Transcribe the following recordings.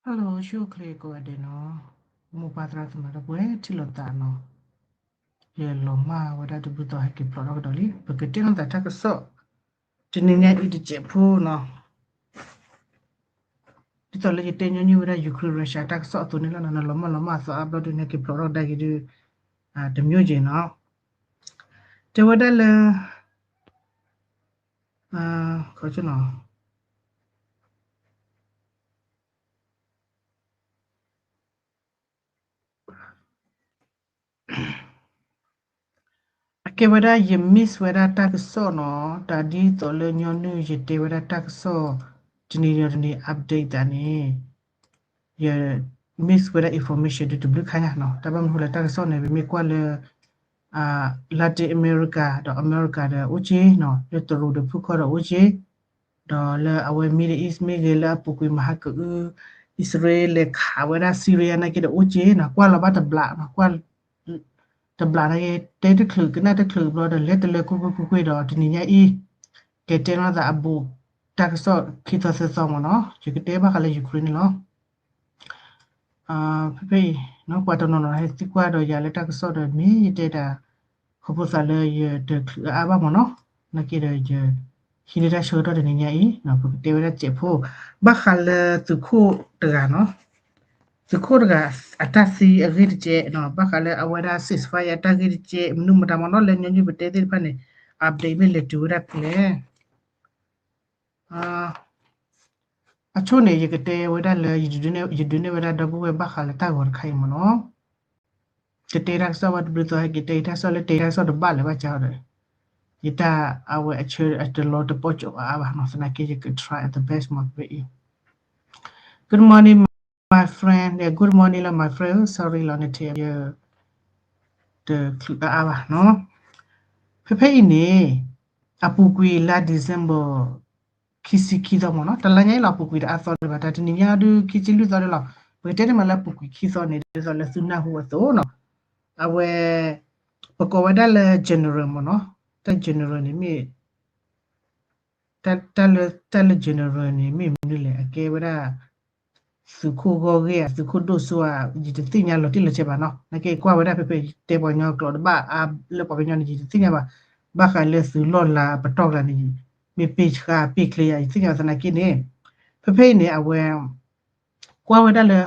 Hello ဆူၣ်ချ့ကိးဂၤဒဲးနီၤ, မိၢ်ပၢ်သရၣ်သမါဒီပုၢ်ဝဲၢ်ထံၣ်လိာ်သးနီၤ, ယလီၤမၢ်ဝဲဒၣ်တဘျုးသီဟဲက့ၤဖျိးထီၣ်ကဒီးလံ, ပကတဲလိာ်သးတၢ်ကစီၣ် တနံၤညါအံၤတစဲးဖိနီၤ, ဒ်သိးလၢယတဲညီနုၢ်ဝဲဒၣ် Ukraine Russia တၢ်ကစီၣ်အသိးန့ၣ်လီၤ, နလီၤမၢ်လီၤမၢ်အသီအါဘျီဒုး နဟဲက့ၤဖျိးထီၣ်ကဒါက့ၤဒုး တမျိုးက့ၤနီၤ, တဲဝဲဒၣ်လၢ ခီနီၤ အကဲဝဲဒၣ်ယ miss ဝဲဒၣ်တၢ်ကစီၣ်နီၤ, တၢ်ဒ်သိးလၢညီနုၢ်ယတဲဝဲဒၣ်တၢ်ကစီၣ် တနံၤဒီးတနံၤ update သးန့ၣ် ယ miss ဝဲဒၣ် information ဒုးတဘျုးခါညါနီၤ, တၢ်ဘၣ်မနုၤဃိလၢတၢ်ကစီၣ်န့ၣ် ပမ့ၢ်ကွၢ်လၢ Latin America ဒီး America ဒီးအိၣ်က့နီၤ, လၢတရူးဒီးဖုၣ်ခီၣ်ဒီးအိၣ်က့, ဒီးလၢအဝဲ Middle East မ့ၢ်ဂ့ၤ လၢအပူၤကွံာ်မဟါကအု အံၣ်စရ့လးလဲၤခးဝဲဒၣ် Syria နာ်က့ဒီးအိၣ်က့နီၤ, ကွၢ်လီၤဘၣ်တဘျးနီၤ, ကွၢ် တဘျးနာ်က့ တဲတချုးကနၣ်တချုးဘျီဒီး လဲၤတလၢကွ့ၢ်ကွ့ၢ်ကွ့ၢ်ကွ့ၢ်ဒီး တနံၤညါအံၤ ကတဲနီၢ်သးအဘူး တၢ်ကစီၣ်ခံသီသၢသီမ့ၢ်နီၤ, ယကတဲဘၣ်ဃးလၢ Ukraine န့ၣ်လီၤ. ဖဲဖဲအံၤ ပှၤတနီၤနီၤဟဲသံကွၢ်ဒီးယၤလၢတၢ်ကစီၣ်ဒီး မ့ၢ်ယတဲတၢ် ခီဖျိသးလၢယတချုးအါအါဘၣ်မ့ၢ်နီၤ, နာ်က့ဒီးယ ဟံးန့ၢ်တၢ်ဆၢကတီၢ်တနံၤညါအံၤ ပကတဲဝဲဒၣ်စဲးဖိ ဘၣ်ဃးလၢသုးခိၣ်တဂၤနီၤ, သုးခိၣ်တဂၤအတၢ်သံအဂ့ၢ်တကဲးနီၤ, ဘၣ်ဃးလၢအဝဲဒၣ် ceasefire အတၢ်ဂ့ၢ်တကဲး မနုၤမတၤမ့ၢ်နီၤ, လၢညီနုၢ်ပတဲသ့ၣ်တဖၣ်န့ၣ် update မ့ၢ်လဲၤတုၤဝဲဒၣ်ဖဲလဲၣ် အဆိန့ၣ် ယကတဲဝဲဒၣ်လၢ ယဒုးနဲၣ်ဝဲဒၣ်ဒီပုၢ်ဝဲၢ်ဘၣ်ဃးလၢတၢ်ဂီၤတခါအံၤမ့ၢ်နီၤ, ကတဲတၢ်ကစီၣ်ဝဲတဘျုးသီ ဟဲက့ၤတဲတၢ်ကစီၣ်လၢတဲတၢ်ကစီၣ်တဘၣ်လၢၤဘၣ်ကဒီး, ယတၢ်အဝဲအဆၢအတလီၤတပီၢ်ကၠိအါအါဘၣ်နီၤ, သနာ်က့ယက try at the best မ့ၢ်ဖဲအံၤ Good morning my friend, good morning လီၤ my friend, sorry လီၤန့ၣ် ထံၣ်ယ တချုးအါအါဘၣ်နီၤ, ဖဲဖဲအံၤန့ၣ် အပူၤကွံာ်လါ December ခံဆံခံသီမ့ၢ်နီၤ, တလါညါအံၤလီၤ အပူၤကွံာ်တအါသီလၢၤဘၣ်, တၢ်တနံၤညါဒုးခံဆံလွံၢ်သီလၢၤလီၤ, ပကတဲန့ၣ်မးလၢအပူၤကွံာ်ခံသီန့ၣ် ဒ်သိးလၢသုနၢ်ဟူအသိးနီၤ, အဝဲ ပကိးဝဲဒၣ်လၢ general မ့ၢ်နီၤ, တၢ် general န့ၣ်မ့ၢ် တၢ်လၢ တၢ်လၢ general န့ၣ် မ့ၢ်မနုၤလဲၣ်, အကဲဝဲဒၣ် သုးခိၣ်ဂီၢ်ဂ့ၢ်ဧါ, သုးခိၣ်ဒိၣ်စိဧါ, ယတသ့ၣ်ညါလီၤတံၢ်လီၤဆဲးဘၣ်နီၤ, နာ်က့ကွၢ်ဝဲဒၣ်ဖဲဖဲ တဲပှၤကညီကျိာ်တဘၣ်အါလၢပှၤကညီန့ၣ် ယတသ့ၣ်ညါဘၣ်, ဘၣ်ဃးလၢသုးလီၢ်လၤပတီၢ်ကျါန့ၣ် မ့ၢ်ပ့ၢ်ဆှါပ့ၢ်ချ့ဧါ ယသ့ၣ်ညါဘၣ်သနာ်က့န့ၣ်, ဖဲဖဲအံၤန့ၣ် အဝဲ ကွၢ်ဝဲဒၣ်လၢ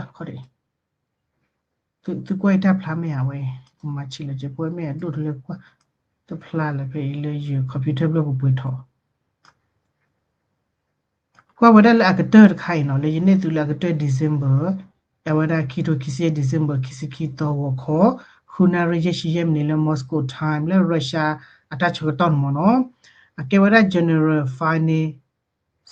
သုကွၢ်ယတၢ်ဖျါမ့ၢ်ဧါဝဲ, မၤဆံးလၢကဲဖိမ့ၢ်အဒိၣ်တလၢကွၢ် တဖျါလၢဖဲအံၤလၢယ computer ဘျီပပှဲၤထီၣ် ကွၢ်ဝဲဒၣ်လၢအကတၢၢ်တခါအံၤနီၤ, လၢယနဲၣ်သုလၢအကတၢၢ် December, အဝဲဒၣ်ခံထိခံဆံယဲၢ် December ခံဆံခံသီဂီၤခီ, ဃုနၣ်ရံၣ်ယဲၢ်ဆံယဲၢ်မံးနံးလၢ Moscow time လၢ Russia အတၢ်ဆၢကတီၢ်န့ၣ်မ့ၢ်နီၤ, အကဲဝဲဒၣ် General Fanny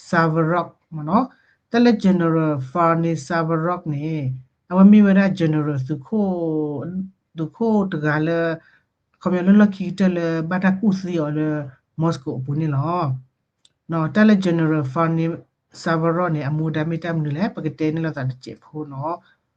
Suvorov မ့ၢ်နီၤ, တၢ်လၢ General Fanny Suvorov န့ၣ် အဝဲမ့ၢ်ဝဲဒၣ် General သုးခိၣ် သုးခိၣ်တဂၤလၢ ခီပညီလၢလီၢ်ခံကတၢၢ်လၢဘၣ်တၢ်ကူၣ်သံအီၤလၢ Moscow အပူၤန့ၣ်လီၤ. တၢ်လၢ General Fanny Suvorov န့ၣ် အမူဒါမ့ၢ်တၢ်မနုၤလဲၣ် ပကတဲန့ၢ်လိာ်သးတစဲးဖိနီၤ,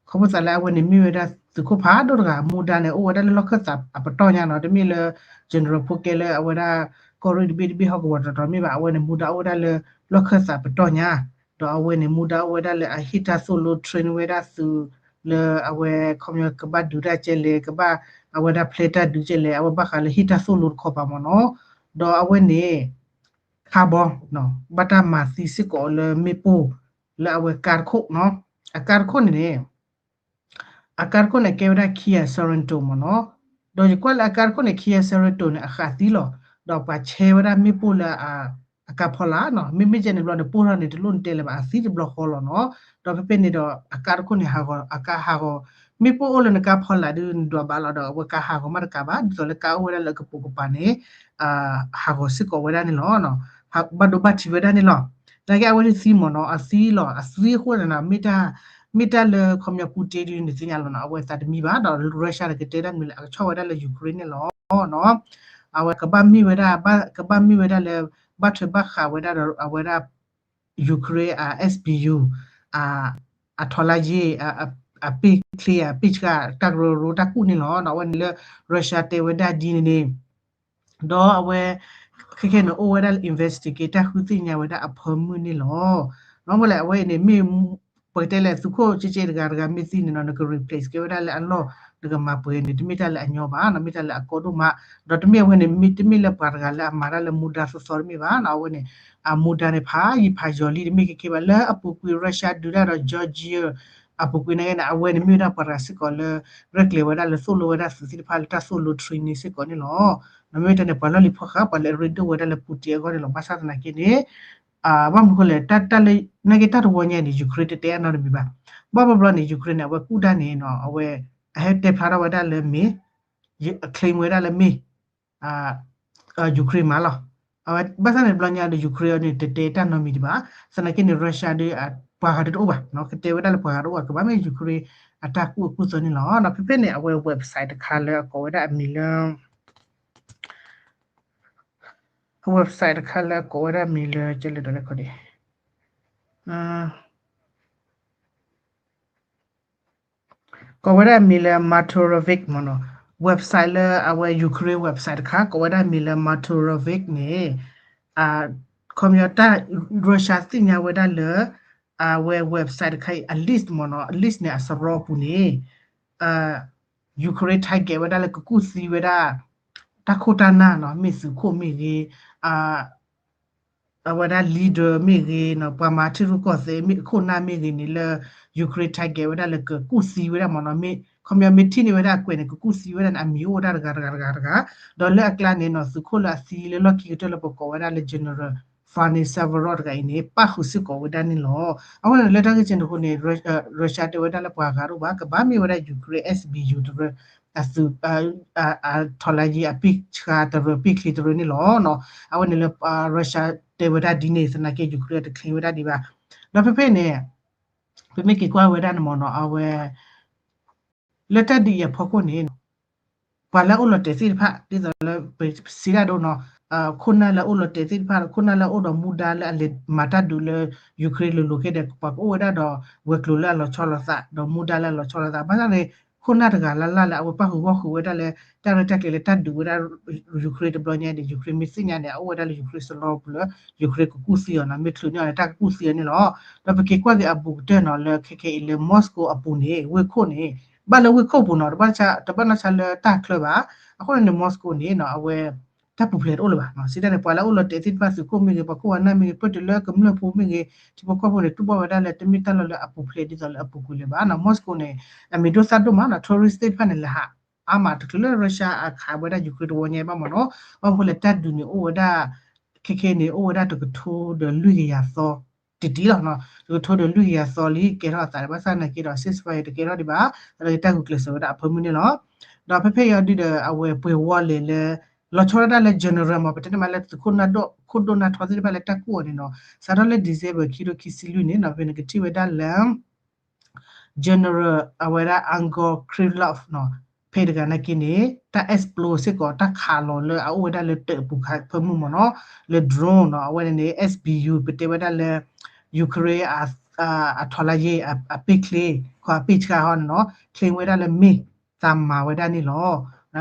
ခီဖျိသးလၢအဝဲန့ၣ်မ့ၢ်ဝဲဒၣ်သုးခိၣ်ဖးဒိၣ်တဂၤ အမူဒါန့ၣ် အိၣ်ဝဲဒၣ်လၢလီၢ်ခၢၣ်သးအပတီၢ်ညါနီၤ, တမ့ၢ်လၢ General ဖိကဲလၢအဝဲဒၣ် ကီၢ်ရ့ၣ်တဘ့ၣ်တဘ့ၣ်ဟီၣ်ကဝီၤတတီၤမ့ၢ်ဘၣ်, အဝဲန့ၣ်မူဒါအိၣ်ဝဲဒၣ်လၢလီၢ်ခၢၣ်သးပတီၢ်ညါ, ဒီးအဝဲန့ၣ်မူဒါအိၣ်ဝဲဒၣ်လၢအဟ့ၣ်တၢ်သိၣ်လိ train ဝဲဒၣ်သုး လၢအဝဲခီပညီကဘၣ်ဒုးတၢ်ကဲလဲၣ် ကဘၣ်အဝဲဒၣ်ဖျဲးတၢ်ဒုးကဲလဲၣ် အဝဲဘၣ်ဃးလၢဟ့ၣ်တၢ်သိၣ်လိတခီပၤမ့ၢ်နီၤ, ဒီးအဝဲန့ၣ် ခါဘီ ဘၣ်တၢ်မၤသံစ့ၢ်ကီးလၢမ့ၣ်ပိၢ် လၢအဝဲကါတခိၣ်နီၤ, အကါတခိၣ်န့ၣ်န့ၣ် အကါတခိၣ်န့ၣ် ကဲဝဲဒၣ် Kia Sorento မ့ၢ်နီၤ, ဒီးယကွၢ်လၢအကါတခိၣ်န့ၣ် Kia Sorento န့ၣ် အဃးသံလီၤ, ဒီးပှၤဆဲဝဲဒၣ်မ့ၣ်ပိၢ်လၢ အကါဖီလာ်နီၤ, မ့မ့ၢ်ကဲန့ၣ်ဘျီန့ၣ် ပိၢ်ထီၣ်န့ၣ် တလိၣ်နတဲလၢၤဘၣ် အသံတဘျီဃီလီၤနီၤ, ဒီးဖဲဖဲန့ၣ်ဒီး အကါတခိၣ်န့ၣ် ဟးဂီၤ အကါဟးဂီၤ, မ့ၣ်ပိၢ်အိၣ်လၢနကါဖီလာ်ဒုး နဒွးဘၣ်လီၤဒီး အဝဲကါဟးဂီၤမးတကးဘၣ် ဒ်သိးလၢကါအိၣ်ဝဲဒၣ်လၢအကပိာ်ကပၤန့ၣ် ဟးဂီၤစ့ၢ်ကီးဝဲဒၣ်န့ၣ်လီၤ, ဘၣ်ဒိဘၣ်ထံးဝဲဒၣ်န့ၣ်လီၤ, သနာ်က့အဝဲသံမ့ၢ်နီၤ အသံလီၤ အသံအဃိန့ၣ်နီၤ မ့ၢ်တၢ်လၢခီပညီပူၤတ့ၢ်ဒုးန့ၣ်သ့ၣ်ညါလီၤနီၤ, အဝဲသးတမံဘၣ်ဒီး Russia န့ၣ်ကတဲတၢ်မနုၤလဲၣ် အကဆီၣ်ဝဲဒၣ်လၢ Ukraine န့ၣ်လီၤနီၤ, အဝဲကဘၣ်မ့ၢ်ဝဲဒၣ် ကဘၣ်မ့ၢ်ဝဲဒၣ်လၢ ဘၣ်ထွဲဘၣ်ဃးဝဲဒၣ်ဒီးအဝဲဒၣ် Ukraine အ S B U အ အထီလါယ့ၢ် အပ့ၢ်ချ့ အပ့ၢ်ဆှါ တၢ်ကရၢကရိတၢ်ကူၣ်န့ၣ်လီၤနီၤ, အဝဲန့ၣ်လၢ Russia တဲဝဲဒၣ်ဒ်န့ၣ်န့ၣ် ဒီးအဝဲ ခဲခဲန့ၣ် အိၣ်ဝဲဒၣ်လၢ investigate တၢ်ဃုသ့ၣ်ညါဝဲဒၣ်အဖၢမုၢ်န့ၣ်လီၤ. ဘၣ်မနုၤလဲၣ် အဝဲအံၤန့ၣ် မ့ၢ် ပကတဲလၢသုးခိၣ်ကဲကဲတဂၤတဂၤမ့ၢ်သံန့ၣ်နီၤ နက replace ကဲဝဲဒၣ်လၢအလီၢ် နကမၤပှဲၤန့ၣ် တမ့ၢ်တၢ်လၢအညီဘၣ်နီၤ မ့ၢ်တၢ်လၢအကီဒိၣ်မး ဒီးတမ့ၢ်အဝဲန့ၣ် မ့တမ့ၢ်လၢပှၤတဂၤလၢအမၤတၢ်လၢမူဒါသီသီတမ့ၢ်ဘၣ်နီၤ အဝဲန့ၣ် အမူဒါန့ၣ် ဖးယံာ်ဖးယီၤလံတမ့ၢ်ခဲခဲဘၣ် လၢအပူၤကွံာ် Russia ဒုးတၢ်ဒီး Georgia အပူၤကွံာ်န့ၣ် အဝဲန့ၣ်မ့ၢ်ဝဲဒၣ်ပှၤတဂၤစ့ၢ်ကီးလၢ ရဲၣ်ကျဲၤဝဲဒၣ်လၢသိၣ်လိဝဲဒၣ်သုးသ့ၣ်တဖၣ်လၢတၢ်သိၣ်လိ training စ့ၢ်ကီးန့ၣ်လီၤ. မ့မ့ၢ်တၢ်န့ၣ် ပှၤလီၢ်လံၤဖီၣ်ဃာ် ပှၤလၢအရ့ဒိၣ်ဝဲဒၣ်လၢ Putin အဂီၢ်န့ၣ်လီၤ. ဘၣ်ဆၣ်သနာ်က့န့ၣ် ဘၣ်မနုၤဃိလဲၣ် တၢ်လၢ နာ်က့တၢ်တဝီညါန့ၣ် Ukraine တတဲအနီတမံၤဘၣ်. ဘၣ်ဘျီဘျီန့ၣ် Ukraine န့ၣ် အဝဲကူၣ်တၢ်န့ၣ်နီၤ အဝဲ အဟဲတဲဖျါထီၣ်ဝဲဒၣ်လၢမ့ၢ် အ claim ဝဲဒၣ်လၢမ့ၢ် Ukraine မးလီၤ. အဝဲဘၣ်ဆၣ်န့ၣ်တဘျီညါဒီး Ukraine အံၤန့ၣ် တတဲတၢ်နီတမံၤဒံးဘၣ်. သနာ်က့န့ၣ် Russia ဒီး ပှၤဂၤဒုးတအိၣ်ဘၣ်နီၤ ကတဲဝဲဒၣ်လၢပှၤဂၤတအိၣ်ဘၣ် ကဘၣ်မ့ၢ် Ukraine အတၢ်ကူၣ်အကူၣ်သၢန့ၣ်လီၤ. ဒီးဖဲဖဲန့ၣ် အဝဲ website တခါလၢအကိးဝဲဒၣ်အမံၤလၢ အ website တခါလၢအကိးဝဲဒၣ်မံၤလၢ ကလဲၤဒီးလဲၤခီဒံး ကိးဝဲဒၣ်မံၤလၢ Maturovic မ့ၢ်နီၤ website လၢအဝဲ Ukraine website တခါ ကိးဝဲဒၣ်မံၤလၢ Maturovic န့ၣ် ခီပညီတၢ် Russia သ့ၣ်ညါဝဲဒၣ်လၢ အဝဲ website တခါအံၤ အ list မ့ၢ်နီၤ အ list န့ၣ် အစရီပူၤန့ၣ် Ukraine target ဝဲဒၣ်လၢကကူၣ်သံဝဲဒၣ် တၢ်ခိၣ်တၢ်နၢ်နီၤ မ့ၢ်သုးခိၣ်မ့ၢ်ဂ့ၤ အဝဲဒၣ် leader မ့ၢ်ဂ့ၤနီၤ ပှၤမၤထံရူၢ်ကီၢ်သဲးမ့ၢ်ခိၣ်နၢ်မ့ၢ်ဂ့ၤန့ၣ်လၢ Ukraine target ဝဲဒၣ်လၢကကူၣ်သံဝဲဒၣ်မ့ၢ်နီၤ မ့ၢ် ခီပညီမ့ၢ်ထံၣ်န့ၢ်ဝဲဒၣ်အကွဲးန့ၣ် ကကူၣ်သံဝဲဒၣ်န့ၣ် အမံၤအိၣ်ဝဲဒၣ်တဂၤတဂၤတဂၤတဂၤ ဒီးလၢအကျါန့ၣ်နီၤ သုးခိၣ်လၢအသံလၢလီၢ်ခံကတၢၢ်လၢပကိးဝဲဒၣ်လၢ General Fanny Savarov တဂၤအံၤန့ၣ် ပၣ်ဃုာ်စ့ၢ်ကီးဝဲဒၣ်န့ၣ်လီၤ. အဃိန့ၣ်လၢတၢ်ဂ့ၢ်ကဲန့ၣ်အဃိန့ၣ် Russia တဲဝဲဒၣ်လၢပှၤဂၤတအိၣ်ဘၣ် ကဘၣ်မ့ၢ်ဝဲဒၣ် Ukraine SBU တရၢ အသုး အ ထောက်လှမ်းရေး အပ့ၢ်ဆှါတရၢ ပ့ၢ်ချ့တရၢန့ၣ်လီၤ. အဝဲန့ၣ်လၢ Russia တဲဝဲဒၣ်ဒ်န့ၣ် သနာ်က့ Ukraine တ claim ဝဲဒၣ်ဒံးဘၣ်. ဒီးဖဲဖဲန့ၣ် ပမ့ၢ်က့ၤကွၢ်ဝဲဒၣ်န့ၣ်မ့ၢ်နီၤ အဝဲ လၢတၢ်ဒုးအံၤအဖီခိၣ်န့ၣ် ပှၤလၢအအိၣ်လီၤတဲာ်သ့ၣ်တဖၣ် ဒ်သိးလၢပစံးဒၣ်ဒိနီၤ ခိၣ်နၢ်လၢအအိၣ်လီၤတဲာ်သ့ၣ်တဖၣ် ခိၣ်နၢ်လၢအအိၣ်ဒီးမူဒါလၢအလဲၤမၤတၢ်ဒုးလၢ Ukraine လိၤလိၤခဲဒီး ပှၤကအိၣ်ဝဲဒၣ်ဒီးဝဲၤကျိၤလၢအလီၤဆီလိာ်သး ဒီးမူဒါလၢအလီၤဆီလိာ်သး ဘၣ်ဆၣ်န့ၣ် ခိၣ်နၢ်တဂၤလၢ်လၢ်လၢအဝဲပၣ်ဃုာ်ဂီၢ်ဃုာ်ဝဲဒၣ်လၢ တၢ်ရဲၣ်တၢ်ကျဲၤလၢတၢ်ဒုးဝဲဒၣ် Ukraine တဘျီညါန့ၣ် Ukraine မ့ၢ်သ့ၣ်ညါန့ၣ် အအိၣ်ဝဲဒၣ်လၢ Ukraine စရီပူၤလၢ Ukraine ကကူၣ်သံအီၤနီၤ မ့ၢ်ချုးန့ၢ်အီၤန့ၣ် တၢ်ကကူၣ်သံအီၤန့ၣ်လီၤ. ဒီးပက့ၤကွၢ်က့ၤအဘူးကတၢၢ်နီၤ လၢခဲခဲအံၤလၢ Moscow အပူၤန့ၣ် ဝ့ၢ်ခိၣ်န့ၣ် ဘၣ်လၢဝ့ၢ်ခိၣ်ပူၤနီၤ တဘၣ်ဆါ တဘၣ်နီၢ်ဆါလၢတၢ်ချၢဘၣ်. အဃိန့ၣ် Moscow န့ၣ်နီၤ အဝဲ တၢ်ပူၤဖျဲးတအိၣ်လၢၤဘၣ်နီၤ စံးတၢ်န့ၣ် ပှၤလၢအအိၣ်လီၤတဲာ်သ့ၣ်တဖၣ် သုးခိၣ်မ့ၢ်ဂ့ၤ ပှၤခိၣ်ပှၤနၢ်မ့ၢ်ဂ့ၤ ပၢၢ်တုၤလၢကမျၢၢ်ဖိမ့ၢ်ဂ့ၤ ထံဖိကီၢ်ဖိန့ၣ် တူၢ်ဘၣ်ဝဲဒၣ်လၢတမ့ၢ်တၢ်လီၢ်လၢအပူၤဖျဲးဒ်သိးလၢအပူၤကွံာ်လၢၤဘၣ်နီၤ Moscow န့ၣ် အမံၤဒိၣ်သၣ်ဒိၣ်မးနီၤ tourist သ့ၣ်တဖၣ်န့ၣ် လဲၤဟးအါမး တချုးလၢ Russia အခးဝဲဒၣ် Ukraine တဝီညါဘၣ်မ့ၢ်နီၤ ဘၣ်မနုၤဃိလဲၣ် တၢ်ဒုးန့ၣ်အိၣ်ဝဲဒၣ် ခဲခဲန့ၣ် အိၣ်ဝဲဒၣ်တကထိဒီးလွံၢ်ကယၤသီ တံၢ်တံၢ်လီၤနီၤ တကထိဒီးလွံၢ်ကယၤသီလံ ကဲထီၣ်အသးဘၣ်ဆၣ်သနာ်က့ဒီး ceasefire တကဲထီၣ်ဒံးဘၣ် ဒီးတၢ်ဂုာ်ကျဲးစၢးဝဲဒၣ်အဖၢမုၢ်န့ၣ်လီၤ. ဒီးဖဲဖဲအံၤအီၤဒုဒီး အဝဲပှဲၤဝီလဲၤလၢ လီၤဆီဒၣ်တၢ်လၢ general မ့ၢ် ပတဲန့ၣ်မးလၢသုးခိၣ်နၢ်ဒိၣ် ခိၣ်ဒိၣ်နၢ်ထီသ့ၣ်တဖၣ်လၢတၢ်ကူၣ်အီၤန့ၣ်နီၤ စးထီၣ်လၢ December ခံထိခံဆံလွံၢ်န့ၣ်နီၤ ဖဲန့ၣ်ကထံၣ်ဝဲဒၣ်လၢ General အဝဲဒၣ် Igor Kirillov နီၤ ဖဲတဂၤနာ်က့န့ၣ် တၢ် explode စ့ၢ်ကီး တၢ်ခးလီၤလၢအအိၣ်ဝဲဒၣ်လၢတၢးအပူၤခးဖၢမုၢ်မ့ၢ်နီၤ လၢ drone နီၤ အဝဲန့ၣ်န့ၣ် SBU ပတဲဝဲဒၣ်လၢ Ukraine အ ထောက်လှမ်းရေး အပ့ၢ်ချ့ ခီအပ့ၢ်ဆှါဟီန့ၣ်နီၤ claim ဝဲဒၣ်လၢမ့ၢ်သးမၤဝဲဒၣ်န့ၣ်လီၤ.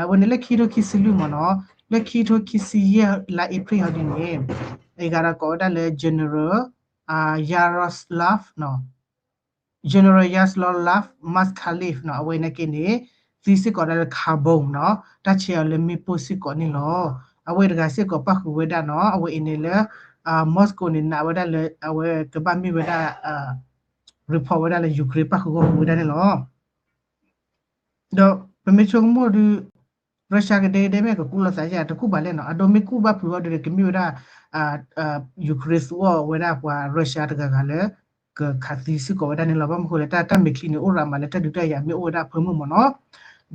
အဝဲန့ၣ်လၢခံထိခံဆံလွံၢ်မ့ၢ်နီၤ လၢခံထိခံဆံယဲၢ်လါ April ဟီဒ်န့ၣ် အဂၤဒီးကိးဝဲဒၣ်လၢ General Yaroslav နီၤ General Yaroslav Moskalyv နီၤ အဝဲနာ်က့န့ၣ် သံစ့ၢ်ကီးဒၣ်လၢ carbon နီၤ တၢ်ဆဲးအီၤလၢမ့ၣ်ပိၢ်စ့ၢ်ကီးန့ၣ်လီၤ. အဝဲတဂၤစ့ၢ်ကီးပၣ်ဃုာ်ဝဲဒၣ်နီၤ အဝဲအံၤန့ၣ်လၢ Moscow န့ၣ် နာ်ဝဲဒၣ်လၢ အဝဲကဘၣ်မ့ၢ်ဝဲဒၣ် report ဝဲဒၣ်လၢ Ukraine ပၣ်ဃုာ်ဂီၢ်ဃုာ်ဝဲဒၣ်န့ၣ်လီၤ. ဒီးပမ့ၢ်ဆိကမိၣ်ဒုး Russia ကဒဲကဒဲမ့ၢ်ကကူၣ်လိာ်သးယါ တကူၣ်ဘၣ်လဲၣ်နီၤ အဒိမ့ၢ်ကူၣ်ဘၣ်ဖုးအီၤဒုးန့ၣ် ကမ့ၢ်ဝဲဒၣ် Ukraine သူအီၤဝဲဒၣ်ပှၤ Russia တဂၤဂၤလၢ ကခးသံစ့ၢ်ကီးဝဲဒၣ်န့ၣ်လီၤ. ဘၣ်မနုၤဃိလဲၣ် တၢ်တၢ်မဲာ်ချံန့ၣ် အိၣ်ရၤမးလၢတၢ်ဒုးတၢ်ယၤမ့ၢ်အိၣ်ဝဲဒၣ်အဖၢမုၢ်မ့ၢ်နီၤ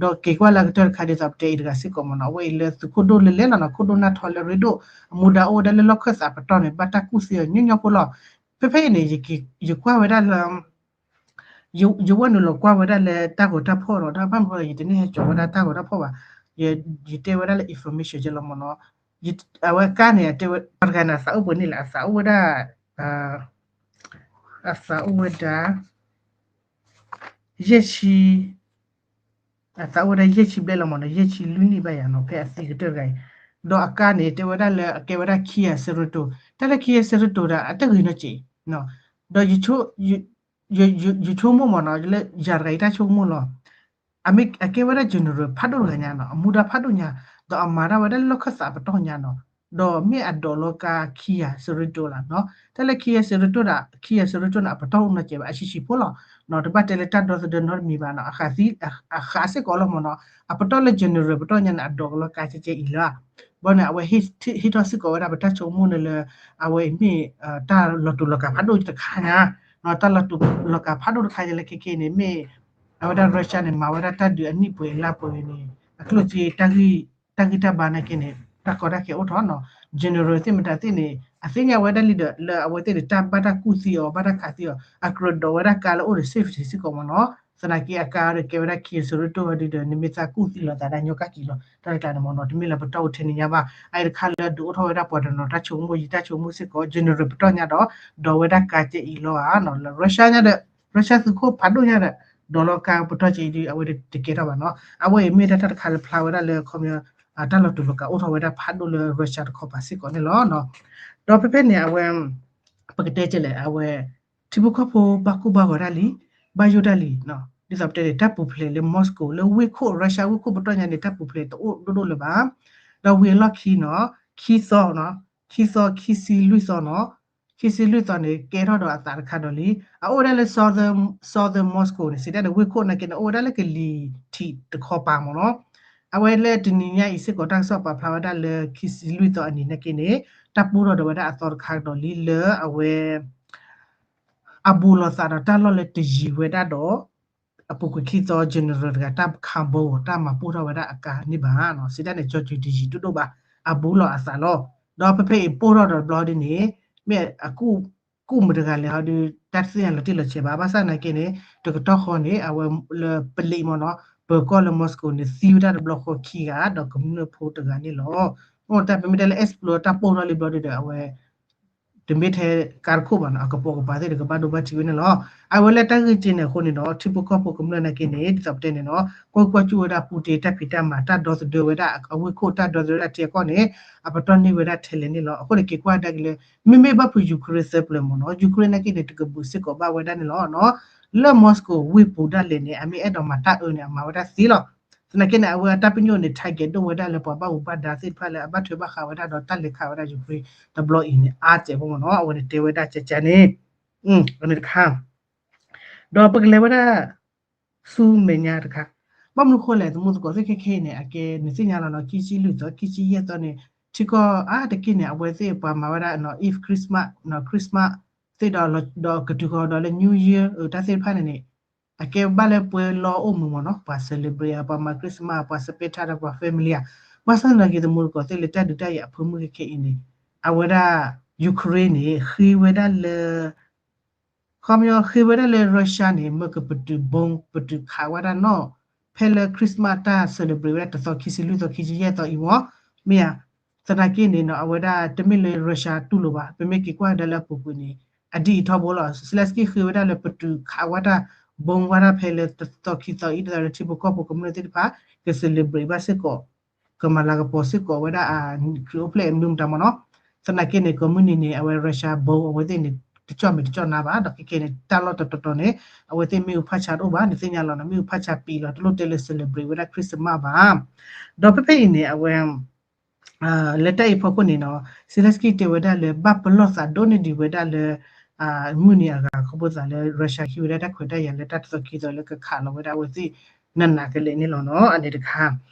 ဒီးက့ၤကွၢ်လၢကတၢၢ်တခါဒ်သိးပတဲအံၤတဂၤစ့ၢ်ကီးမ့ၢ်နီၤ အဝဲအံၤလၢသုးခိၣ်ဒိၣ်လၢလဲၣ်လီၤနီၤ ခိၣ်ဒိၣ်နၢ်ထီလၢအရ့ဒိၣ် အမူဒါအိၣ်ဝဲဒၣ်လၢလီၢ်ခၢၣ်သးပတီၢ်န့ၣ် ဘၣ်တၢ်ကူၣ်သံအီၤညီညီဖိလီၤ. ဖဲဖဲအံၤန့ၣ် ယကွၢ်ဝဲဒၣ်လၢ ယဝဲနုာ်လီၤကွၢ်ဝဲဒၣ်လၢတၢ်ဂီၤတၢ်ဖီၣ်ဒီး တၢ်ဘၣ်မနုၤဃိလဲၣ် ယတန့ၢ်ဟဲကၠီၤဝဲဒၣ်တၢ်ဂီၤတၢ်ဖီၣ်ဘၣ်. ယတဲဝဲဒၣ်လၢ information ကဲလီၤမ့ၢ်နီၤ. အဝဲကါန့ၣ် အတဲဝဲ ပှၤတဂၤန့ၣ် အသးအိၣ်ပှဲၤန့ၣ်လဲၣ် အသးအိၣ်ဝဲဒၣ် အသးအိၣ်ဝဲဒၣ် ယဲၢ်ဆံ အသးအိၣ်ဝဲဒၣ်ယဲၢ်ဆံဘျဲၣ်လီၤမ့ၢ်နီၤ ယဲၢ်ဆံလွံၢ်နံၣ်ဘၣ်ယၤနီၤ ဖဲအသံကတၢၢ်တဂၤအံၤ. ဒီးအကါန့ၣ် တဲဝဲဒၣ်လၢ အကဲဝဲဒၣ် Kia Cerato တၢ်လၢ Kia Cerato ဒၣ် အတဂ့ၤနီတစဲး ဒီးယဆိ ယ ယဆိကမိၣ်မ့ၢ်နီၤ လၢယၤတဂၤယတၢ်ဆိကမိၣ်လီၤ. အမ့ၢ်အကဲဝဲဒၣ် general ဖးဒိၣ်တဂၤညါနီၤ အမူဒါဖးဒိၣ်ညါ ဒီးအမၤတၢ်ဝဲဒၣ်လၢလီၢ်ခၢၣ်သးပတီၢ်ညါနီၤ ဒီးမ့ၢ်အဒိးလီၤကါခံဂၤစရီတိလီၤနီၤ တၢ်လၢခံဂၤစရီတိဒၣ် ခံဂၤစရီတိန့ၣ် အပတီၢ်အိၣ်နီတစဲးဘၣ် အဆံးဆံးဖိလီၤနီၤ တဘၣ်တဲလၢတၢ်ဒီသဒၢနီတမံၤဘၣ်နီၤ အဃးသံ အဃးစ့ၢ်ကီးလီၤမ့ၢ်နီၤ အပတီၢ်လၢ general ပတီၢ်ညါန့ၣ် အဒိးလီၤကါကဲကဲအံၤလီၤ ဘၣ်န့ၣ် အဝဲဟ့ၣ်ထီၣ်စ့ၢ်ကီးဝဲဒၣ်ပတၢ်ဆိကမိၣ်န့ၣ်လၢ အဝဲအံၤမ့ၢ် တၢ်လီၤတူာ်လီၤကာ်ဖးဒိၣ်တခါညါ တၢ်လီၤတူာ်လီၤကာ်ဖးဒိၣ်တခါညါလၢခဲခဲအံၤန့ၣ် မ့ၢ်အဝဲဒၣ် Russia န့ၣ် မၤဝဲဒၣ်တၢ်ဒုးအနံၣ်ပှဲၤလါပှဲၤန့ၣ် အကျိၣ်စ့ တၢ်ဂံၢ်တၢ်ဘါနာ်က့န့ၣ် တၢ်ကီတၢ်ခဲအိၣ်ထီၣ်နီၤ general သ့ၣ်မတၤသ့ၣ်န့ၣ် အသ့ၣ်ညါဝဲဒၣ်လံဒီး လၢအဝဲသ့ၣ်န့ၣ် တၢ်ဘၣ်တၢ်ကူၣ်သံအီၤ ဘၣ်တၢ်ခးသံအီၤ အကြၢးဒိးဝဲဒၣ်ကါလၢအိၣ်ဒီး safety စ့ၢ်ကီးမ့ၢ်နီၤ သနာ်က့အကါဒီးကဲဝဲဒၣ်ခံဂၤစရီတိဒုဒီး နမ့ၢ်သးကူၣ်သံလိာ်သးဒၣ်ညီကၣ်ကံၤလီၤ တၢ်တကျါန့ၣ်မ့ၢ်နီၤ တမ့ၢ်လၢပတီၢ်အိၣ်ထဲန့ၣ်ညါဘၣ် အအံၤတခါလၢဒုးအိၣ်ထီၣ်ဝဲဒၣ်ပှၤတနီၤတၢ်ဆိကမိၣ် ယတၢ်ဆိကမိၣ်စ့ၢ်ကီး general ပတီၢ်ညါဒီး ဒိးဝဲဒၣ်ကါကဲအံၤလီၤဧါနီၤ လၢ Russia ညါဒီး Russia သုးခိၣ်ဖးဒိၣ်ညါဒီး ဒိးလီၤကါပတီၢ်ကဲအံၤဒီး အဝဲတကဲထီၣ်ဘၣ်နီၤ အဝဲအံၤမ့ၢ်ဒၣ်တၢ်တခါလၢဖျါဝဲဒၣ်လၢခီပညီ တၢ်လီၤတူာ်လီၤကာ်အိၣ်ထီၣ်ဝဲဒၣ်ဖးဒိၣ်လၢ Russia တခီပၤစ့ၢ်ကီးန့ၣ်လီၤ ဒီးဖဲဖဲန့ၣ် အဝဲ ပကတဲကလဲၣ် အဝဲ ထံဖိကီၢ်ဖိဘၣ်ကိၢ်ဘၣ်ဂီၤဒၣ်လံ ဘၣ်ယိၣ်ဒၣ်လံ ဒ်သိးပတဲန့ၣ် တၢ်ပူၤဖျဲးလၢ Moscow လၢဝ့ၢ်ခိၣ် Russia ဝ့ၢ်ခိၣ်ပတီၢ်ညါန့ၣ် တၢ်ပူၤဖျဲးတအိၣ်ဒိၣ်ဒိၣ်လၢၤဘၣ် ဒီးဝံၤအလီၢ်ခံနီၤ ခံသီ ခံသီခံဆံလွံၢ်သီနီၤ ခံဆံလွံၢ်သီန့ၣ် ကဲထီၣ်ဒီးအသးတခါဒီးလံ အအိၣ်ဝဲဒၣ်လၢ Southern Moscow န့ၣ် စံးတၢ်န့ၣ် ဝ့ၢ်ခိၣ်နာ်က့န့ၣ် အိၣ်ဝဲဒၣ်လၢကလံၤထံးတခီပၤမ့ၢ်နီၤ အဝဲလၢတနံၤညါအံၤစ့ၢ်ကီး တၢ်ကစီၣ်ပာ်ဖျါဝဲဒၣ်လၢ ခံဆံလွံၢ်သီအနံၤနာ်က့န့ၣ် တၢ်ပူထီၣ်ဒီးဝဲဒၣ်အသီတခါကဒီးလံလၢအဝဲ အဘူးလိာ်သးဒီးတၢ်လီၢ်လၢတယံၤဝဲဒၣ်ဒီး အပူၤကွံာ်ခံသီ general တဂၤ တၢ်ခးဘီ တၢ်မၤပူထီၣ်ဝဲဒၣ်အကါန့ၣ်ဘၣ်နီၤ စံးတၢ်န့ၣ် ကၠီၤစူၤတယံၤဒိၣ်ဒိၣ်ဘၣ် အဘူးလိာ်အသးလီၤ ဒီးဖဲဖဲအံၤပူထီၣ်ဒီးတဘျီဒ်န့ၣ် မ့ၢ်အကူၣ်မုာ်တဂၤလဲၣ်ဟီဒုး တၢ်တသ့ၣ်ညါလီၤတံၢ်လီၤဆဲးဘၣ် ဘၣ်ဆၣ်နာ်က့န့ၣ် တကတီၢ်ဃီန့ၣ် အဝဲလၢပလံးမ့ၢ်နီၤ ပၢၤကီၢ်လၢ Moscow န့ၣ် သံဝဲဒၣ်တဘျီဃီခံဂၤ ဒီးကမျၢၢ်ဖိတဂၤန့ၣ်လီၤ အိၣ်တၢ်ပမ့ၢ်တဲလၢ explode တၢ်ပိၢ်ထီၣ်လံဘျီဒုးဒီး အဝဲ တမ့ၢ်ထဲကါတခိၣ်ဘၣ်နီၤ အကပိာ်ကပၤသ့ၣ်ဒီးကဘၣ်ဒိဘၣ်ထံးဝဲန့ၣ်လီၤ အဝဲလၢတၢ်ဂ့ၢ်က့န့ၣ်အဃိန့ၣ်ဒီး ထံဖိကီၢ်ဖိကမျၢၢ်နာ်က့န့ၣ် ဒ်သိးပတဲန့ၣ်နီၤ ကွၢ်ကွၢ်စူၣ်ဝဲဒၣ်ပူတ့တၢ်ဖံးတၢ်မၤ တၢ်ဒီသဒၢဝဲဒၣ် အဝ့ၢ်ခိၣ်တၢ်ဒီသဒၢဝဲဒၣ်ထံအကီၢ်န့ၣ် အပတီၢ်န့ၢ်ဝဲဒၣ်ထဲလဲၣ်န့ၣ်လီၤ အဃိန့ၣ်က့ၤကွၢ်ဒၣ်က့ၤလၢ မ့မ့ၢ်ဘၣ်ဖုး Ukraine သၢပျၢၤမ့ၢ်နီၤ Ukraine နာ်က့န့ၣ် တကဘူးစ့ၢ်ကီးဘၣ်ဝဲဒၣ်န့ၣ်လီၤနီၤ လၢ Moscow ဝ့ၢ်ပူၤဒၣ်လဲာ်န့ၣ် အမ့ၢ်အဲၣ်ဒိးမၤတၢ်အၢန့ၣ် အမၤဝဲဒၣ်သ့လီၤ သနာ်က့န့ၣ် အဝဲအတၢ်ပညိၣ်န့ၣ် target ဒိၣ်ဝဲဒၣ်လၢပှၤဘၣ်မူဘၣ်ဒါသ့ၣ်တဖၣ်လၢအဘၣ်ထွဲဘၣ်ဃးဝဲဒၣ်ဒီးတၢ်လဲၤခးဝဲဒၣ် Ukraine တဘျီအံၤန့ၣ် အါစဲးဖိမ့ၢ်နီၤ အဝဲန့ၣ်တဲဝဲဒၣ်ကကန့ၣ် အန့ၣ်တခါ ဒီးပကလဲၤဝဲဒၣ် ဆူမဲာ်ညါတခါ ဘၣ်မနုၤဃိလဲၣ် သမူသကိးသ့ၣ်ခဲခဲအံၤန့ၣ် အကဲနသ့ၣ်ညါလီၤနီၤ ခံဆံလွံၢ်သီ ခံဆံယဲၢ်သီန့ၣ် ထံကီၢ်အါတက့ၢ်န့ၣ် အဝဲသ့ၣ်ပှၤမၤဝဲဒၣ် Eve Christmas Christmas သ့ၣ်ဒီး ဒီးကတုၤဃီၤဒီးလၢ New Year တၢ်သ့ၣ်တဖၣ်န့ၣ်န့ၣ် အကဲဘၣ်လၢပှဲၤလီအိၣ်မုာ်မ့ၢ်နီၤ ပှၤ celebrate ပှၤမၤ Christmas ပှၤ spend time ဒီးပှၤ family ဧါ ဘၣ်ဆၣ်သနာ်က့ သမူသကိးသ့ၣ်လၢတၢ်ဒုးတၢ်ယၤအဖၢမုၢ်ခဲခဲအံၤန့ၣ် အဝဲဒၣ် Ukraine န့ၣ် ဃ့ဝဲဒၣ်လၢ ခီပညီဃ့ဝဲဒၣ်လၢ Russia န့ၣ် မ့ၢ်ကပတုာ် bomb ပတုာ်ခးဝဲဒၣ်နီၣ် ဖဲလၢ Christmas တၢ် celebrate ဝဲဒၣ်တသီခံဆံလွံၢ်သီခံဆံယဲၢ်သီအံၤမ့ၢ် မ့ၢ်ဧါ သနာ်က့န့ၣ်နီၤ အဝဲဒၣ်တမ့ၢ်လၢ Russia တူၢ်လိာ်ဘၣ် ပမ့ၢ်က့ၤကွၢ်ကဒါလၢအပူၤကွံာ်န့ၣ် အဒ်အံၤထီဘိလီၤ Zelensky ဃ့ဝဲဒၣ်လၢပတုာ်ခးဝဲဒၣ် bomb ဝဲဒၣ်ဖဲလၢတသီခံသီအံၤ ဒ်သိးလၢထံဖိကီၢ်ဖိကမျၢၢ်သ့ၣ်တဖၣ် က celebrate ဘၣ်စ့ၢ်ကီး ကမၤလၤကပီၤစ့ၢ်ကီးဝဲဒၣ်အ ခရံာ်အိၣ်ဖျဲၣ်မနုၤမတၤမ့ၢ်နီၤ သနာ်က့န့ၣ် ကိးမုၢ်နံၤန့ၣ် အဝဲ Russia bomb အဝဲသ့ၣ်န့ၣ် တကၠီၣ်မဲာ်တကၠီၣ်နါဘၣ် ဒီးခဲခဲန့ၣ် တၢ်လီၢ်တတီၤတီၤန့ၣ် အဝဲသ့ၣ်မ့ၣ်အူဖးဆါတအိၣ်ဘၣ် နသ့ၣ်ညါလီၤနီၤ မ့ၣ်အူဖးဆါပံၤလီၤ တလိၣ်တဲလၢ celebrate ဝဲဒၣ် Christmas ဘၣ် ဒီးဖဲဖဲအံၤန့ၣ် အဝဲ လၢတၢ်အံၤဖီခိၣ်န့ၣ်နီၤ Zelensky တဲဝဲဒၣ်လၢ ဘၣ်ပလီၢ်သးဒိၣ်န့ၢ်ဒံးဝဲဒၣ်လၢ မုၢ်နံၤအဂၤခီဖျိသးလၢ Russia ဟံးဝဲဒၣ်တၢ်ခွဲးတၢ်ယာ်လၢတၢ်တသီခံသီလၢကခးလီၤဝဲဒၣ်အဝဲသ့ၣ် နးနးကလဲာ်န့ၣ်လီၤနီၤ အန့ၣ်တခါ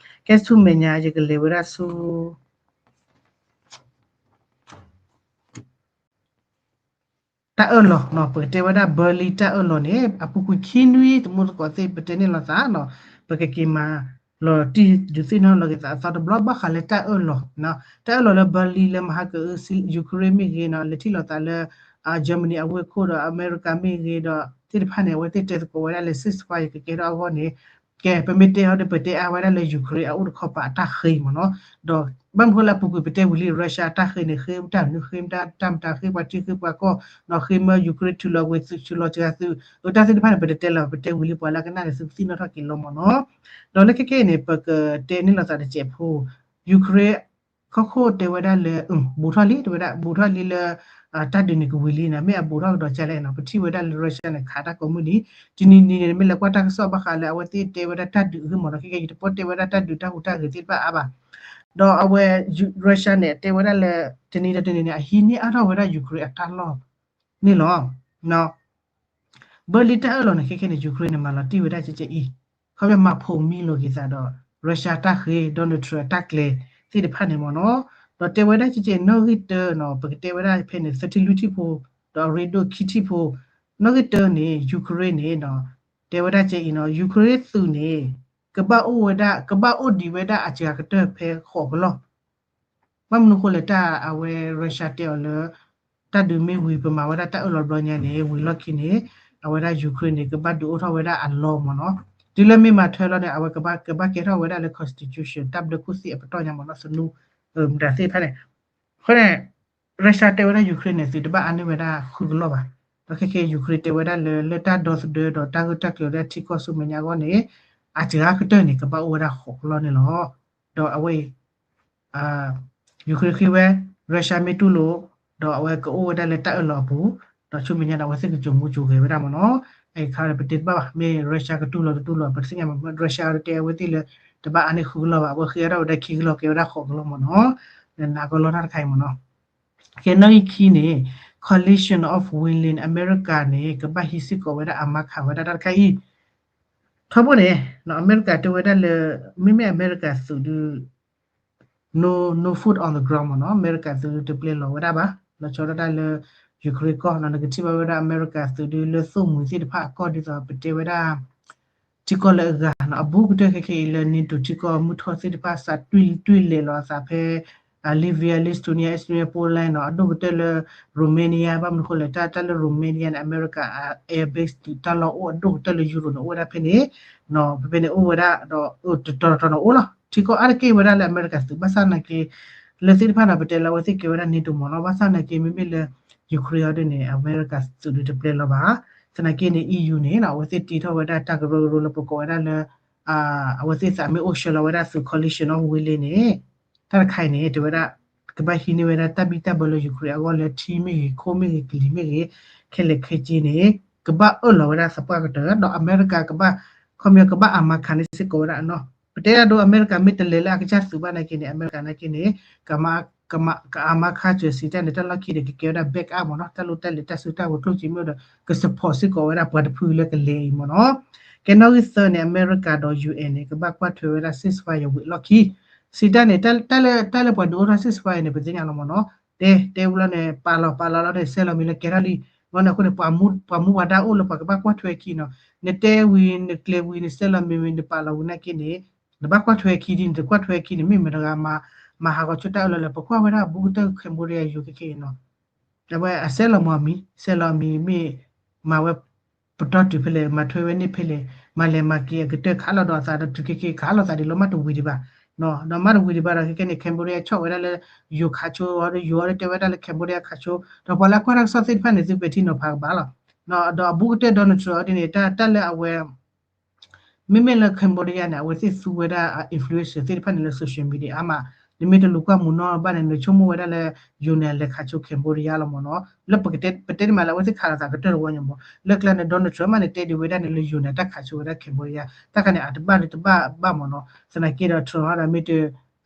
ကဲဆူမဲာ်ညါ ယကလဲၤဝဲဒၣ်ဆူ တၢ်အၢၣ်လီၤနီၤ ပကတဲဝဲဒၣ် Berlin တၢ်အၢၣ်လီၤန့ၣ် အပူၤကွံာ်ခံနွံ သမူသကိးသ့ၣ် ပတဲန့ၢ်လိာ်သးနီၤ ပကက့ၤမၤလီၤတံၢ်ဒုးသ့ၣ်နီၣ်လီၤက့ၤသးအသီတဘျီ ဘၣ်ဃးလၢတၢ်အၢၣ်လီၤ တၢ်အၢၣ်လီၤလၢ Berlin လၢမဟါကအု Ukraine မ့ၢ်ဂ့ၤနီၤ လဲၤထံၣ်လိာ်သးလၢ Germany အဝ့ၢ်ခိၣ်ဒီး အမဲရကၤမ့ၢ်ဂ့ၤဒီး သ့ၣ်တဖၣ်န့ၣ် အဝဲသ့ၣ်တဲသကိးဝဲဒၣ်လၢ ceasefire ကကဲထီၣ်အဂီၢ်န့ၣ် ကဲ ပမ့ၢ်တဲအီၤဒီး ပတဲအါဝဲဒၣ်လၢ Ukraine အအိၣ်တခီပၤအတၢ်ဃ့မ့ၢ်နီၤ ဒီးဘၣ်မနုၤဃိလၢအပူၤကွံာ်ပတဲဝံၤလံ Russia အတၢ်ဃ့န့ၣ် ဃ့တၢ်မနုၤ ဃ့တၢ်မတၤ ဃ့ပှၤထံဃ့ပှၤကီၢ် ဒီးဃ့မၢ Ukraine ထုးလီၤဝဲၤသုး ထုးလီၤစှၤသုး အတၢ်သ့ၣ်တဖၣ်န့ၣ် ပတတဲလၢၤ ပတဲဝံၤလံပှၤလၢအကနၣ်န့ၣ် သုကသ့ၣ်နီၣ်ထီၣ်က့ၤလီၤမ့ၢ်နီၤ ဒီးလၢခဲခဲအံၤန့ၣ် ပကတဲန့ၢ်လိာ်သးတစဲးဖိ Ukraine ခီခိၣ်တဲဝဲဒၣ်လၢ ဘူးထီၣ်လံ တဲဝဲဒၣ် ဘူးထီၣ်လံလၢ တၢ်ဒုးန့ၣ်ကဝံၤလံနီၤ, မ့ၢ်အဘူးထီၣ်ကဒီးကလဲၣ်နီၤ, ပထံၣ်ဝဲဒၣ်လၢ Russia န့ၣ် ခးတၢ်ကိးမုၢ်နံၤ, တနံၤနံၤန့ၣ် မ့ၢ်လဲၤကွၢ်တၢ်ကစီၣ်ဘၣ်ဃးလၢအဝဲသ့ၣ်တဲဝဲဒၣ်တၢ်ဒုးအဂ့ၢ်မ့ၢ်နီၤ, ခဲကဲယတပိၢ်တဲဝဲဒၣ်တၢ်ဒုးတၢ်ဟူးတၢ်ဂဲၤသ့ၣ်တဖၣ်အါဘၣ်, ဒီးအဝဲ Russia န့ၣ် တဲဝဲဒၣ်လၢ တနံၤဒီးတနံၤန့ၣ် အဟံးန့ၢ်အါထီၣ်ဝဲဒၣ် Ukraine အတၢ်လီၢ်န့ၣ်လီၤ. ဘၢလံတၢ်အၢၣ်လီၤန့ၣ် ခဲကဲန့ၣ် Ukraine န့ၣ် မၤလီၤတံၢ်ဝဲဒၣ်ကဲကဲအံၤ, ခီဖျိမၤဖိးမံလိာ်က့ၤသးဒီး Russia တၢ်ဃ့ Donald Trump အတၢ်ကျဲၤသ့ၣ်တဖၣ်န့ၣ်မ့ၢ်နီၤ, ဒီးတဲဝဲဒၣ်ကဲကဲနီၣ်ဂံၢ်တၢနီၤ, ပကတဲဝဲဒၣ်ဖဲန့ၣ် သၢထံလွံၢ်ထံၣ်ဖိ, ဒီးအရ့ဒိၣ်ခံထံၣ်ဖိ, နီၣ်ဂံၢ်တၢန့ၣ် Ukraine န့ၣ်နီၤ, တဲဝဲဒၣ်ကဲအံၤနီၤ Ukraine သုးန့ၣ် ကဘၣ်အိၣ်ဝဲဒၣ် ကဘၣ်အိၣ်ဒံးဝဲဒၣ်အစှၤကတၢၢ်ဖဲဃိးကလီၢ် ဘၣ်မနုၤဃိလဲၣ် တၢ်အဝဲ Russia တဲအီၤလၢ တၢ်ဒုးမ့ၢ်ဝံၤ ပမၤဝဲဒၣ်တၢ်အၢၣ်လီၤဘျီညါန့ၣ် ဝံၤလီၢ်ခံန့ၣ် အဝဲဒၣ် Ukraine န့ၣ် ကဘၣ်ဒုးအိၣ်ထီၣ်ဝဲဒၣ်အလီၢ်မ့ၢ်နီၤ, တုၤလၢမ့ၢ်မၤထွဲလီၤန့ၣ် အဝဲကဘၣ် ကဘၣ်ကဲထီၣ်ဝဲဒၣ်လၢ constitution တၢ်ဘျၢခိၣ်သ့ၣ်အပတီၢ်ညါမ့ၢ်နီၤ, သနူ မတၤသ့ၣ်တဖၣ်န့ၣ်, အဃိန့ၣ် Russia တဲဝဲဒၣ် Ukraine န့ၣ် သုးတဘၣ်အါန့ၢ်ဝဲဒၣ်ဃုကလီၢ်ဘၣ်, ဒီးခဲကဲ Ukraine တဲဝဲဒၣ်လၢ လၢတၢ်ဒီသဒၢဒီးတၢ်ဂၢၢ်တၢ်ကျၢၤလၢ ထံကီၢ်ဆူမဲာ်ညါအဂီၢ်န့ၣ် အစှၤကတၢၢ်န့ၣ် ကဘၣ်အိၣ်ဝဲဒၣ်ဃိးကလီၢ်န့ၣ်လီၤ. ဒီးအဝဲအံၤ Ukraine ဃ့ဝဲ Russia မ့ၢ်တူၢ်လိာ် ဒီးအဝဲကအိၣ်ဝဲဒၣ်လၢတၢ်အၢၣ်လီၤအပူၤ, ဒီးဆူမဲာ်ညါဒီးအဝဲသ့ၣ်ကစိာ်မူစိာ်ဂဲၤဝဲဒၣ်မ့ၢ်နီၤ, အခါပတဲတဘၣ်ဘၣ် မ့ၢ် Russia ကတူၢ်လိာ်တတူၢ်လိာ် ပတသ့ၣ်ညါမ့ၢ် Russia တဲအဝဲသ့ၣ်လၢ တဘၣ်အါန့ၢ်ဃုကလီၢ်ဘၣ် အဝဲဃ့အါထီၣ်ဝဲဒၣ်ခံကလီၢ်ကဲဝဲဒၣ်ဃိးကလီၢ်မ့ၢ်နီၤ, နနာ်ကလီတၢ်တခါအံၤမ့ၢ်နီၤ, ကဲနီၣ်ဂံၢ်ခံန့ၣ် Coalition of Willing အမဲရကၤန့ၣ် ကဘၣ်ဟံးစ့ၢ်ကီးဝဲဒၣ်အမါခးဝဲဒၣ်တၢ်တခါအံၤ ထီဘိန့ၣ် အမဲရကၤတဲဝဲဒၣ်လၢ မ့မ့ၢ်အမဲရကၤသုးဒု no no foot on the ground မ့ၢ်နီၤ, အမဲရကၤသုးတပျဲလီၤဝဲဒၣ်ဘၣ်, လီၤဆီဒၣ်တၢ်လၢ Ukraine ကီၢ်နီၤ, နကထံၣ်ဘၣ်ဝဲဒၣ်အမဲရကၤသုးဒုလၢသိၣ်မှံၤသ့ၣ်တဖၣ်အကီၢ်ဒ်သိးပတဲဝဲဒၣ် ထံကီၢ်လၢအဂၤနီၤ, အဘူးကတၢၢ်ခဲခဲအံၤလၢ NATO ထံကီၢ်မုၢ်ထီၣ်သ့ၣ်တဖၣ် စးတွံၢ်လဲၤလီၤအသးဖဲ Latvia, Lithuania, Estonia, Poland နီၤ, အဒိၣ်ကတၢၢ်လၢ Romania ဘၣ်မနုၤဃိလဲၣ် တၢ်တၢ်လၢ Romania န့ၣ် အမဲရကၤ air base တၢ်လီၢ်အိၣ်အဒိၣ်ကတၢၢ်လၢ Europe န့ၣ် အိၣ်ဝဲဒၣ်ဖဲန့ၣ်, ဖဲဖဲန့ၣ်အိၣ်ဝဲဒၣ်ဒီး တတီၤတတီၤန့ၣ်အိၣ်လီၤ, ထံကီၢ်အါတက့ၢ်ဝဲဒၣ်လၢအမဲရကၤသုး ဘၣ်ဆၣ်သနာ်က့ လၢသ့ၣ်တဖၣ်န့ၣ် ပတဲလၢအဝဲသ့ၣ်ကဲဝဲဒၣ် NATO မ့ၢ်နီၤ, ဘၣ်ဆၣ်သနာ်က့ မ့မ့ၢ်လၢ Ukraine အီၤဒ်န့ၣ် အမဲရကၤသုးဒုတပျဲလီၤဘၣ်, သနာ်က့န့ၣ် EU န့ၣ် အဝဲသ့ၣ်တ့ထီၣ်ဝဲဒၣ်တၢ်ကရၢကရိလၢပကိးဝဲဒၣ်လၢ အဝဲသ့ၣ်သးမ့ၢ်အိၣ်ဆှၢလီၤဝဲဒၣ်သုး coalition of willing န့ၣ် တၢ်တခါအံၤန့ၣ် တဲဝဲဒၣ် ကဘၣ်ဟံးန့ၢ်ဝဲဒၣ်တၢ်ဘံၣ်တၢ်ဘၢလၢ Ukraine အဂီၢ်လၢထံမ့ၢ်ဂ့ၤ ခိၣ်မ့ၢ်ဂ့ၤ ကလံၤမ့ၢ်ဂ့ၤ ခဲလၢာ်ခဲဆ့န့ၣ် ကဘၣ်အၢၣ်လီၤဝဲဒၣ်သပှၢ်ကတၢၢ် ဒီးအမဲရကၤကဘၣ် ခီပညီကဘၣ်အမါခးန့ၢ်စ့ၢ်ကီးဝဲဒၣ်နီၤ, ပတဲဒၣ်ဒိ အမဲရကၤမ့ၢ်တလဲၤလၢအကစၢ်သုးဘၣ်နာ်က့န့ၣ် အမဲရကၤနာ်က့န့ၣ် ကမါ ကမါ ကအမါခါစၢၤစံးတၢ်န့ၣ် တၢ်လီၢ်ခံဒီးကကဲဝဲဒၣ် back up မ့ၢ်နီၤ, တၢ်လိၣ်တၢ်လဲၤတၢ်စုတၢ်ဝဲၤကျိၣ်စ့မ့ၢ်ဒီး က support စ့ၢ်ကီးဝဲဒၣ်ပှၤတဖုလၢကလဲၤအံၤမ့ၢ်နီၤ, ကဲနီၣ်ဂံၢ်သၢန့ၣ် အမဲရကၤဒီး UN န့ၣ် ကဘၣ်ကွၢ်ထွဲဝဲဒၣ် ceasefire ဝံၤအလီၢ်ခံ စံးတၢ်န့ၣ် တၢ်လၢ တၢ်လၢပှၤဒုးအိၣ်ထီၣ် ceasefire န့ၣ် ပသ့ၣ်ညါလီၤမ့ၢ်နီၤ, တဲ တဲဝံၤလီၤန့ၣ် ပာ်လီၤ ပာ်လီၤလီၤန့ၣ် ဆဲးလီၤမ့ၢ်လၢကဲထီၣ်လံ, ဘၣ်န့ၣ်အဃိန့ၣ် ပှၤမူ ပှၤမူပှၤဒါအိၣ်လၢပှၤကဘၣ်ကွၢ်ထွဲခံနီၤ, နတဲဝံၤ နကျဲၤဝံၤ နဆဲးလီၤမ့ၢ်ဝံၤ နပာ်လီၤဝံၤနာ်က့န့ၣ် နဘၣ်ကွၢ်ထွဲခံဒ်န့ၣ် တကွၢ်ထွဲခံန့ၣ် မ့ၢ်မတဂၤ မၤဟးဂီၤဆိတၢ်အၢၣ်လီၤလၢ ပကွၢ်ဝဲဒၣ်ဘူးကတၢၢ် Cambodia ယိၤခဲခဲအံၤနီၤ အဝဲအဆဲးလီၤမ့ၢ်အမံၤ ဆဲးလီၤအမံၤမ့ၢ် မၤဝဲ ပတီၢ်တုၤဖဲလဲၣ် မၤထွဲဝဲန့ၢ်ဖဲလဲၣ် မၤလဲၤမၤက့ၤအကတၢၢ်ခးလီၤဒီးအသးဒီးတုၤခဲက့ၤခးလီၤသးဒ်လီၤမးတဝံၤဒံးဘၣ်, ဒီးမးတဝံၤဒံးဘၣ်ဒီးခဲကဲန့ၣ် Cambodia ဆီၣ်ဝဲဒၣ်လၢ ယိၤခးဆိအီၤဒီး ယိၤအီၤဒီးတဲဝဲဒၣ်လၢ Cambodia ခးဆိ ဒီးပှၤလၢအကွၢ်တၢ်ကစီၣ်သ့ၣ်တဖၣ်န့ၣ် သုပဲာ်ထံနီၤဖးကဘၣ်လီၤ, ဒီးအဘူးကတၢၢ် Donald Trump အီၤဒ်န့ၣ် တၢ် တၢ်လၢအဝဲ မ့မ့ၢ်လၢ Cambodia န့ၣ် အဝဲသ့ၣ်သူဝဲဒၣ် influencer သ့ၣ်တဖၣ်န့ၣ်လၢ social media အါမး, နမ့ၢ်တလူၤကွၢ်မူနီၢ်ဘၣ်န့ၣ် နဆိကမိၣ်ဝဲဒၣ်လၢ ယိၤန့ၣ် အလဲၤခးဆိ Cambodia လီၤမ့ၢ်နီၤ, လၢပကတဲ ပတဲတမးလၢအဝဲသ့ၣ်ခးလိာ်သးကတၢၢ်တဝီညါမ့ၢ်, လၢကျါန့ၣ် Donald Trump မးန့ၣ် တဲဒံးဝဲဒၣ်န့ၣ်လၢယိၤန့ၣ် တၢ်ခးဆိဝဲဒၣ် Cambodia တၢ်ခါန့ၣ် အတဘၣ်လၢတဘၣ်ဘၣ်မ့ၢ်နီၤ, သနာ်က့ဒီး Trump ဒီးမ့ၢ်တ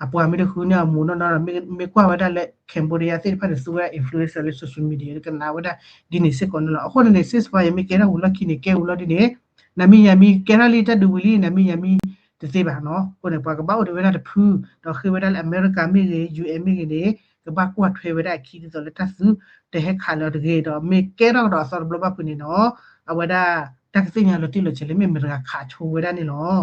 အပှၤမ့ၢ်တဃုန့ၢ်အမူနီၢ်နီၢ်ဒီး မ့ၢ်ကွၢ်ဝဲဒၣ်လၢ Cambodia သ့ၣ်တဖၣ်န့ၣ် သူဝဲဒၣ် influencer လၢ social media ကနၣ်ဝဲဒၣ်ဒ်န့ၣ်စ့ၢ်ကီးန့ၣ်လီၤ, အဃိန့ၣ်န့ၣ် ceasefire မ့ၢ်ကဲထီၣ်ဝံၤလီၢ်ခံန့ၣ် ကဲဝံၤလီၤဒ်န့ၣ် နမံၤယၤမံၤ ကဲထီၣ်လံ တၢ်ဒုးဝံၤလံ နမံၤယၤမံၤ တသ့ဘၣ်နီၤ, အဃိန့ၣ် ပှၤကဘၣ်အိၣ်ဒံးဝဲဒၣ်တဖု, ဒီးဃ့ဝဲဒၣ်လၢအမဲရကၤမ့ၢ်ဂ့ၤ ယူၣ်အဲၣ်မ့ၢ်ဂ့ၤန့ၣ် ကဘၣ်ကွၢ်ထွဲဝဲဒၣ်အခံဒ်သိးလၢတၢ်သုတဟဲခးလၢၤတဂ့ၤ, ဒီးမ့ၢ်ကဲထီၣ်ကဒီးအသီတဘျီဘၣ်ဖုးန့ၣ်နီၤ, အဝဲဒၣ် တၢ်ကသ့ၣ်ညါလီၤတံၢ်လီၤဆဲးလၢမ့ၢ်မတၤတဂၤခးဆိဝဲဒၣ်န့ၣ်လီၤ.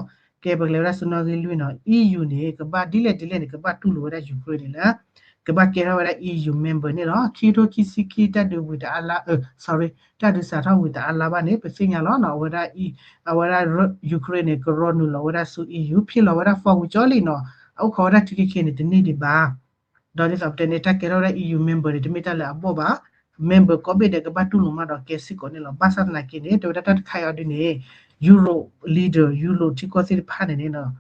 ကဲပကလဲၤဝဲဒၣ်ဆူနီၣ်ဂံၢ်လွံၢ်နီၤ, EU န့ၣ် ကဘၣ်ဒ်လဲၣ်ဒ်လဲၣ်န့ၣ် ကဘၣ်တူၢ်လိာ်ဝဲဒၣ် Ukraine န့ၣ်လၢ ကဘၣ်ကဲထီၣ်ဝဲဒၣ် EU member န့ၣ်လီၤ. ခံကထိခံဆံခံ တၢ်ဒုးဝံၤတအါလါ, အၢ sorry တၢ်ဒုးစးထီၣ်ဝံၤတအါလါဘၣ်န့ၣ် ပသ့ၣ်ညါလီၤနီၤ, အဝဲဒၣ် အဝဲဒၣ် Ukraine န့ၣ် ကရီနုာ်လီၤဝဲဒၣ်ဆူ EU ဖံးလီၤဝဲဒၣ် form ဝံၤကၠီလံနီၤ, အအိၣ်ခိးဝဲဒၣ်ထံခံခဲန့ၣ် တန့ၢ်ဒံးဘၣ်. ဒီးဒ်သိးပတဲန့ၣ် တၢ်ကဲထီၣ်ဝဲဒၣ် EU member န့ၣ် တမ့ၢ်တၢ်လၢအဘီၣ်ဘၣ်, member ကိးဘ့ၣ်ဒဲးကဘၣ်တူၢ်လိာ်မးဒီးကဲစ့ၢ်ကီးန့ၣ်လီၤ. ဘၣ်ဆၣ်သနာ်က့န့ၣ် တဲဝဲဒၣ်တၢ်တခါအံၤအီၤဒ်န့ၣ် Euro leader, Euro ထံကီၢ်သ့ၣ်တဖၣ်န့ၣ်န့ၣ်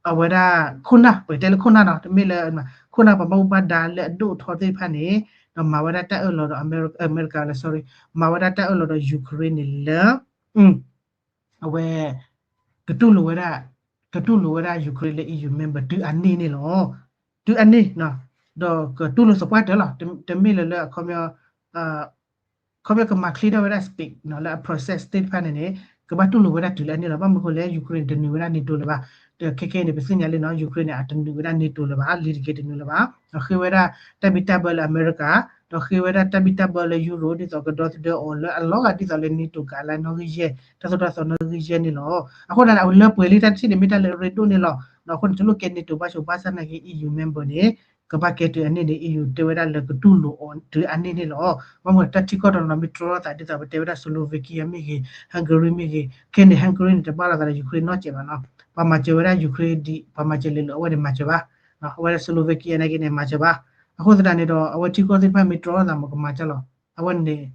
အဝဲဒၣ် ခိၣ်နၢ် ပကတဲလၢခိၣ်နၢ်နီၤ တမ့ၢ်လၢ ခိၣ်နၢ်ပှၤဘၣ်မူဘၣ်ဒါလၢအဒိၣ်အထီသ့ၣ်တဖၣ်န့ၣ် ဒီးမၤဝဲဒၣ်တၢ်အၢၣ်လီၤဒီး အမဲရကၤလၢ sorry မၤဝဲဒၣ်တၢ်အၢၣ်လီၤဒီး Ukraine န့ၣ်လၢ အဝဲ ကတူၢ်လိာ်ဝဲဒၣ် ကတူၢ်လိာ်ဝဲဒၣ် Ukraine လၢ E U member တုၤအန့ၢ်န့ၣ်လီၤ. တုၤအန့ၢ် ဒီးကတူၢ်လိာ်သပှၢ်တၢၢ်လီၤ. တမ့ၢ်လၢလၢအခီပညီ ခီပညီကမၤချ့ထီၣ်ဝဲဒၣ် speed လၢအ process သ့ၣ်တဖၣ်န့ၣ်န့ၣ် ကဘၣ်တူၢ်လိာ်ဝဲဒၣ်တုၤလၢအန့ၢ်လီၤ. ဘၣ်မနုၤအဃိလဲၣ် Ukraine တနုာ်ဝဲဒၣ် NATO လၢၤဘၣ်. ဒီးခဲခဲအံၤန့ၣ် ပသ့ၣ်ညါလံနီၤ Ukraine န့ၣ် အတနုာ်ဝဲဒၣ် NATO လၢၤဘၣ် လံၤတက့ၤတနုာ်လၢၤဘၣ်. ဒီးဃ့ဝဲဒၣ်တၢ်ဘံၣ်တၢ်ဘၢလၢအမဲရကၤ ဒီးဃ့ဝဲဒၣ်တၢ်ဘံၣ်တၢ်ဘၢလၢ Europe ဒ်သိးကဒီသဒၢအီၤလၢအလီၤဂာ်ဒ်သိးလၢ NATO ကလါနီၣ်ဂံၢ်ယဲၢ် တၢ်သိၣ်တၢ်သီနီၣ်ဂံၢ်ယဲၢ်န့ၣ်လီၤ. အဃိန့ၣ် အလၢပှဲၤလံတၢ်တထံၣ်န့ၣ် မ့ၢ်တၢ်လၢအရ့ဒိၣ်န့ၣ်လီၤ. အဃိန့ၣ် တလိၣ်ကဲ NATO ဘၣ်ဆိဘၣ်ဆၣ်နာ်က့ E U member န့ၣ် ကဘၣ်ကဲတုၤအန့ၢ်န့ၣ် E U တဲဝဲဒၣ်လၢကတူၢ်လိာ်အီၤတုၤအန့ၢ်န့ၣ်လီၤ. ဘၣ်မနုၤတၢ်ထံကီၢ်တနီၤနီၤမ့ၢ်တြီလိာ်သးဒ်သိးပတဲဝဲဒၣ် Slovakia မ့ၢ်ဂ့ၤ Hungary မ့ၢ်ဂ့ၤ ခဲန့ၣ် Hungary န့ၣ် တဘၣ်လိာ်သးဒီး Ukraine နီတစဲးဘၣ်နီၤ. ပှၤမၤစၢၤဝဲဒၣ် Ukraine ဒ်ပှၤမၤစၢၤလဲၤလိာ်အဝဲန့ၣ်မၤစၢၤဘၣ်. အဝဲဒၣ် Slovakia နာ်က့န့ၣ် မၤစၢၤဘၣ်. အဃိသတးန့ၣ်ဒီး အဝဲထံကီၢ်သ့ၣ်တဖၣ်မ့ၢ်တြီလိာ်သးမ့ၢ်ကမၤကၢ်လီၤ. အဝဲန့ၣ်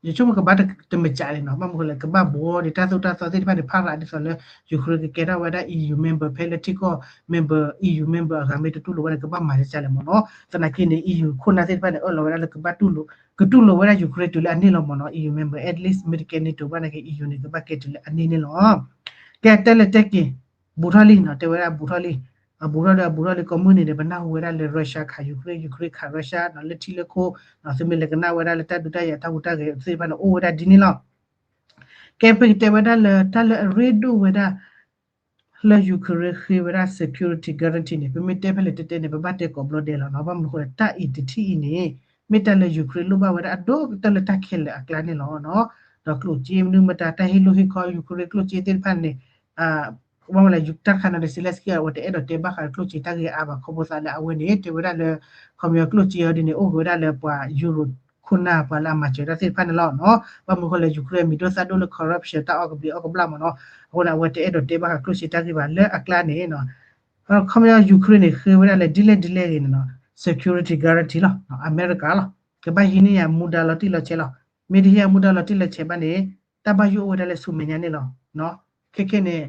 ယဆိကမိၣ်ကဘၣ်တမ့ၢ်ကၢ်လဲၣ်နီၤ. ဘၣ်မနုၤအဃိလဲၣ် ကဘၣ်ဘှီဒံးတၢ်သိၣ်တၢ်သီသ့ၣ်တဖၣ်န့ၣ် ဖးရၤဒ်သိးလၢ Ukraine ကကဲထီၣ်ဝဲဒၣ် E U member ဖဲလၢထံကီၢ် member EU member အဂၤမ့ၢ်တတူၢ်လိာ်ဝဲန့ၣ် ကဘၣ်မၤကၢ်လဲၣ်မ့ၢ်နီၤ. သနာ်က့န့ၣ် EU ခိၣ်နၢ်သ့ၣ်တဖၣ်န့ၣ် အၢၣ်လီၤဝဲဒၣ်လၢကဘၣ်တူၢ်လိာ် ကတူၢ်လိာ်ဝဲဒၣ် Ukraine တုၤလၢအန့ၢ်လီၤမ့ၢ်နီၤ. EU member at least မ့ၢ်တကဲ NATO ဘၣ်နာ်က့ EU န့ၣ် ကဘၣ်ကဲတုၤလၢအန့ၢ်န့ၣ်လီၤ. ကဲတဲလဲၤတဲက့ၤ ဘူးထီၣ်လံနီၤ တဲဝဲဒၣ်ဘူးထီၣ်လံ အဘူးထီၣ်ဒီးအဘူးထီၣ်လံ ကိးမုၢ်နံၤန့ၣ် ပနၢ်ဟူဝဲဒၣ်လၢ Russia ခး Ukraine, Ukraine ခး Russia နီၤ လၢထံလၢခိ သုမ့ၢ်လဲၤကနၣ်ဝဲဒၣ်လၢတၢ်ဒုးတၢ်ယၤတၢ်ဟူးတၢ်ဂဲၤသ့ၣ်တဖၣ်န့ၣ် အိၣ်ဝဲဒၣ်ဒ်န့ၣ်လီၤ. ကဲပကတဲဝဲဒၣ်လၢတၢ်လၢအရ့ဒိၣ်ဝဲဒၣ် လၢ Ukraine ဃ့ဝဲဒၣ် security guarantee န့ၣ် ပမ့ၢ်တဲဖဲလဲၣ်တဲတဲန့ၣ် ပဘၣ်တဲကိးဘျီဒဲးလီၤနီၤ. ဘၣ်မနုၤအဃိလဲၣ် တၢ်အံၤတထံၣ်အံၤန့ၣ် မ့ၢ်တၢ်လၢ Ukraine လိၣ်ဘၣ်ဝဲဒၣ်အဒိၣ်ကတၢၢ်လၢတၢ်ခဲလၢာ်အကျါန့ၣ်လီၤ. ဒီးကျိၣ်စ့မနုၤမတၤ တၢ်ဟ့ၣ်လိၣ်ဟ့ၣ်ခီ Ukraine ကျိၣ်စ့သ့ၣ်တဖၣ်န့ၣ် ဘၣ်မနုၤလဲၣ် တၢ်တခါန့ၣ်ဒီး Zelenskyy အဝဲတအဲၣ်ဒိးတဲဘၣ်ဃးဒီးကျိၣ်စ့တၢ်ဂ့ၢ်အါဘၣ် ခီဖျိသးလၢအဝဲန့ၣ် တဲဝဲဒၣ်လၢ ခီပညီကျိၣ်စ့အီၤဒ်န့ၣ် အိၣ်က့ၤဝဲဒၣ်လၢပှၤ Europe ခိၣ်နၢ်ပှၤလၢအမၤစၢၤတၢ်သ့ၣ်တဖၣ်န့ၣ်လီၤနီၤ. ဘၣ်မနုၤအဃိလဲၣ် Ukraine အမံၤဒိၣ်သၣ်ဒိၣ်လၢ corruption တၢ်အီၣ်ကဘျံးအီၣ်ကဘျၣ်မ့ၢ်နီၤ. အဃိန့ၣ် အဝဲတအဲၣ်ဒိးတဲဘၣ်ဃးကျိၣ်စ့တၢ်ဂ့ၢ်ဘၣ်လၢအကျါန့ၣ်နီၤ. ခီပညီ Ukraine န့ၣ် ဃ့ဝဲဒၣ်လၢဒ်လဲၣ်ဒ်လဲၣ်ဂ့ၤန့ၣ်နီၤ security guarantee လီၤ အမဲရကၤလီၤ. ကဘၣ်ဟံးန့ၢ်ယၤမူဒါလီၤတံၢ်လီၤဆဲးလီၤ. မ့ၢ်တဟံးယၤမူဒါလီၤတံၢ်လီၤဆဲးဘၣ်န့ၣ် တၢ်ဘၣ်ယိၣ်အိၣ်ဝဲဒၣ်လၢဆူမဲာ်ညါန့ၣ်လီၤ. ခဲခဲန့ၣ်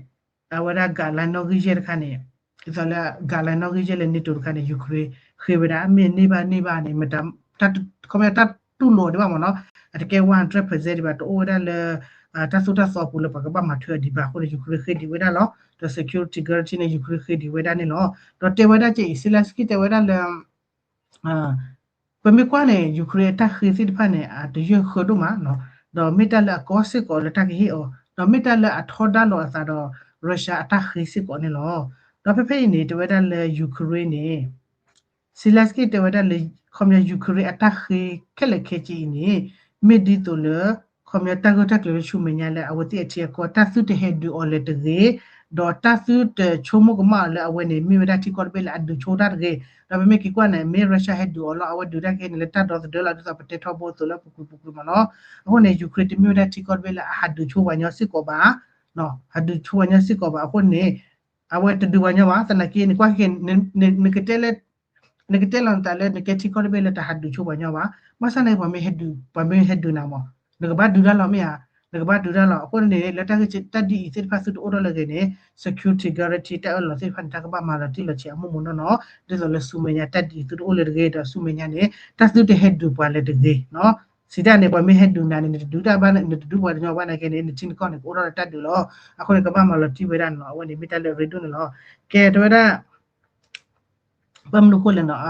အဝဲဒၣ် guideline နီၣ်ဂံၢ်ယဲၢ်တခါန့ၣ် ဒ်သိးလၢ guideline နီၣ်ဂံၢ်ယဲၢ်လၢ NATO တခါန့ၣ် Ukraine ဃ့ဝဲဒၣ် မ့ၢ်န့ၢ်ဘၣ်န့ၢ်ဘၣ်န့ၣ် မတၤ ခီပညီတၢ်တူၢ်လိာ်ဒံးဘၣ်မ့ၢ်နီၤ. အတကဲ one hundred percent ဒံးဘၣ် တအိၣ်ဝဲဒၣ်လၢ တၢ်သိၣ်တၢ်သီပူၤလၢပှၤကဘၣ်မၤထွဲအီၤဒံးဘၣ်အဃိန့ၣ် Ukraine ဃ့ဒံးဝဲဒၣ်လီၤ. ဒီး security guarantee န့ၣ် Ukraine ဃ့ဒံးဝဲဒၣ်န့ၣ်လီၤ. ဒီးတဲဝဲဒၣ်ကဲအံၤ Zelenskyy တဲဝဲဒၣ်လၢ ပမ့ၢ်ကွၢ်န့ၣ် Ukraine အတၢ်ဃ့သ့ၣ်တဖၣ်န့ၣ် အတယၢၢ်ဃၢဒိၣ်မးနီၤ, ဒီးမ့ၢ်တၢ်လၢအကီစ့ၢ်ကီးလၢတၢ်ကဟ့ၣ်အီၤ, ဒီးမ့ၢ်တၢ်လၢအထီဒါလိာ်အသးဒီး Russia အတၢ်ဃ့စ့ၢ်ကီးန့ၣ်လီၤ. ဒီးဖဲဖဲအံၤန့ၣ် တဲဝဲဒၣ်လၢ Ukraine န့ၣ် Zelenskyy တဲဝဲဒၣ်လၢ ခီပညီ Ukraine အတၢ်ဃ့ခဲလၢာ်ခဲဆ့အံၤန့ၣ် မ့ၢ်ဒ်သိးလၢ ခီပညီတၢ်ဂၢၢ်တၢ်ကျၢၤလၢဆူမဲာ်ညါလၢအဝဲသ့ၣ်အထံအကီၢ် တၢ်သုတဟဲဒုးအီၤလၢၤတဂ့ၤ, ဒီးတၢ်သုတဆိကမိၣ်ကမၣ်အီၤလၢအဝဲန့ၣ် မ့ၢ်ဝဲဒၣ်ထံကီၢ်တဘ့ၣ်လၢအဒုးဆိတၢ်တဂ့ၤ. ဒီးပမ့ၢ်က့ၤကွၢ်န့ၣ် မ့ၢ် Russia ဟဲဒုးအီၤလီၤ, အဝဲဒုးတၢ်ကဟဲန့ၣ်လၢတၢ်ဒီသဒၢလီၤ, ဒ်သိးပတဲထီဘိအသိးလၢအပူၤကွံာ်ပူၤကွံာ်မ့ၢ်နီၤ. အဃိန့ၣ် Ukraine တမ့ၢ်ဝဲဒၣ်ထံကီၢ်တဘ့ၣ်လၢအဟးဒုးဆိပှၤညီစ့ၢ်ကီးဘၣ်, ဟးဒုးဆိပှၤညီစ့ၢ်ကီးဘၣ်. အဃိန့ၣ် အဝဲတဒုးပှၤညီဘၣ်. သနာ်က့ နကွၢ်က့ၤ နကတဲလၢ နကတဲလီၤနသးလၢနကဲထံကီၢ်တဘ့ၣ်လၢတဟးဒုးဆိပှၤညီဘၣ်. ဘၣ်ဆၣ်န့ၣ် ပှၤမ့ၢ်ဟဲဒုး ပှၤမ့ၢ်ဟဲဒုးနၤမ့ၢ် နကဘၣ်ဒုးတၢ်လီၤမ့ၢ်ဧါ, နကဘၣ်ဒုးတၢ်လီၤ. အဃိန့ၣ် လၢတၢ်ဂ့ၢ်တၢ်ဒ်အံၤသ့ၣ်တဖၣ်သုတအိၣ်ထီၣ်လၢအဂ့ၤန့ၣ် security guarantee တၢ်အၢၣ်လီၤသ့ၣ်တဖၣ်န့ၣ် တၢ်ကဘၣ်မၤလီၤတံၢ်လီၤဆဲးအမိၢ်မိၢ်နီၢ်နီၢ်, ဒ်သိးလၢဆူမဲာ်ညါတၢ်ဒ်အံၤသုတအိၣ်လၢၤတဂ့ၤ, ဒီးဆူမဲာ်ညါန့ၣ် တၢ်သုတဟဲဒုးပှၤလၢၤတဂ့ၤ. စံးတၢ်န့ၣ် ပှၤမ့ၢ်ဟဲဒုးနၤန့ၣ် နတဒုးတၢ်ဘၣ် နတဒုးပှၤတညီဘၣ်နာ်က့န့ၣ် နထံနကီၢ်န့ၣ် ကအိၣ်ထီၣ်လၢတၢ်ဒုးလီၤ. အဃိန့ၣ် ကဘၣ်မၤလီၤတံၢ်ဝဲဒၣ်န့ၣ်လီၤ. အဝဲန့ၣ်မ့ၢ်တၢ်လၢအရ့ဒိၣ်န့ၣ်လီၤ. ကဲ တဲဝဲဒၣ် ဘၣ်မနုၤအဃိလဲၣ်နီၤ,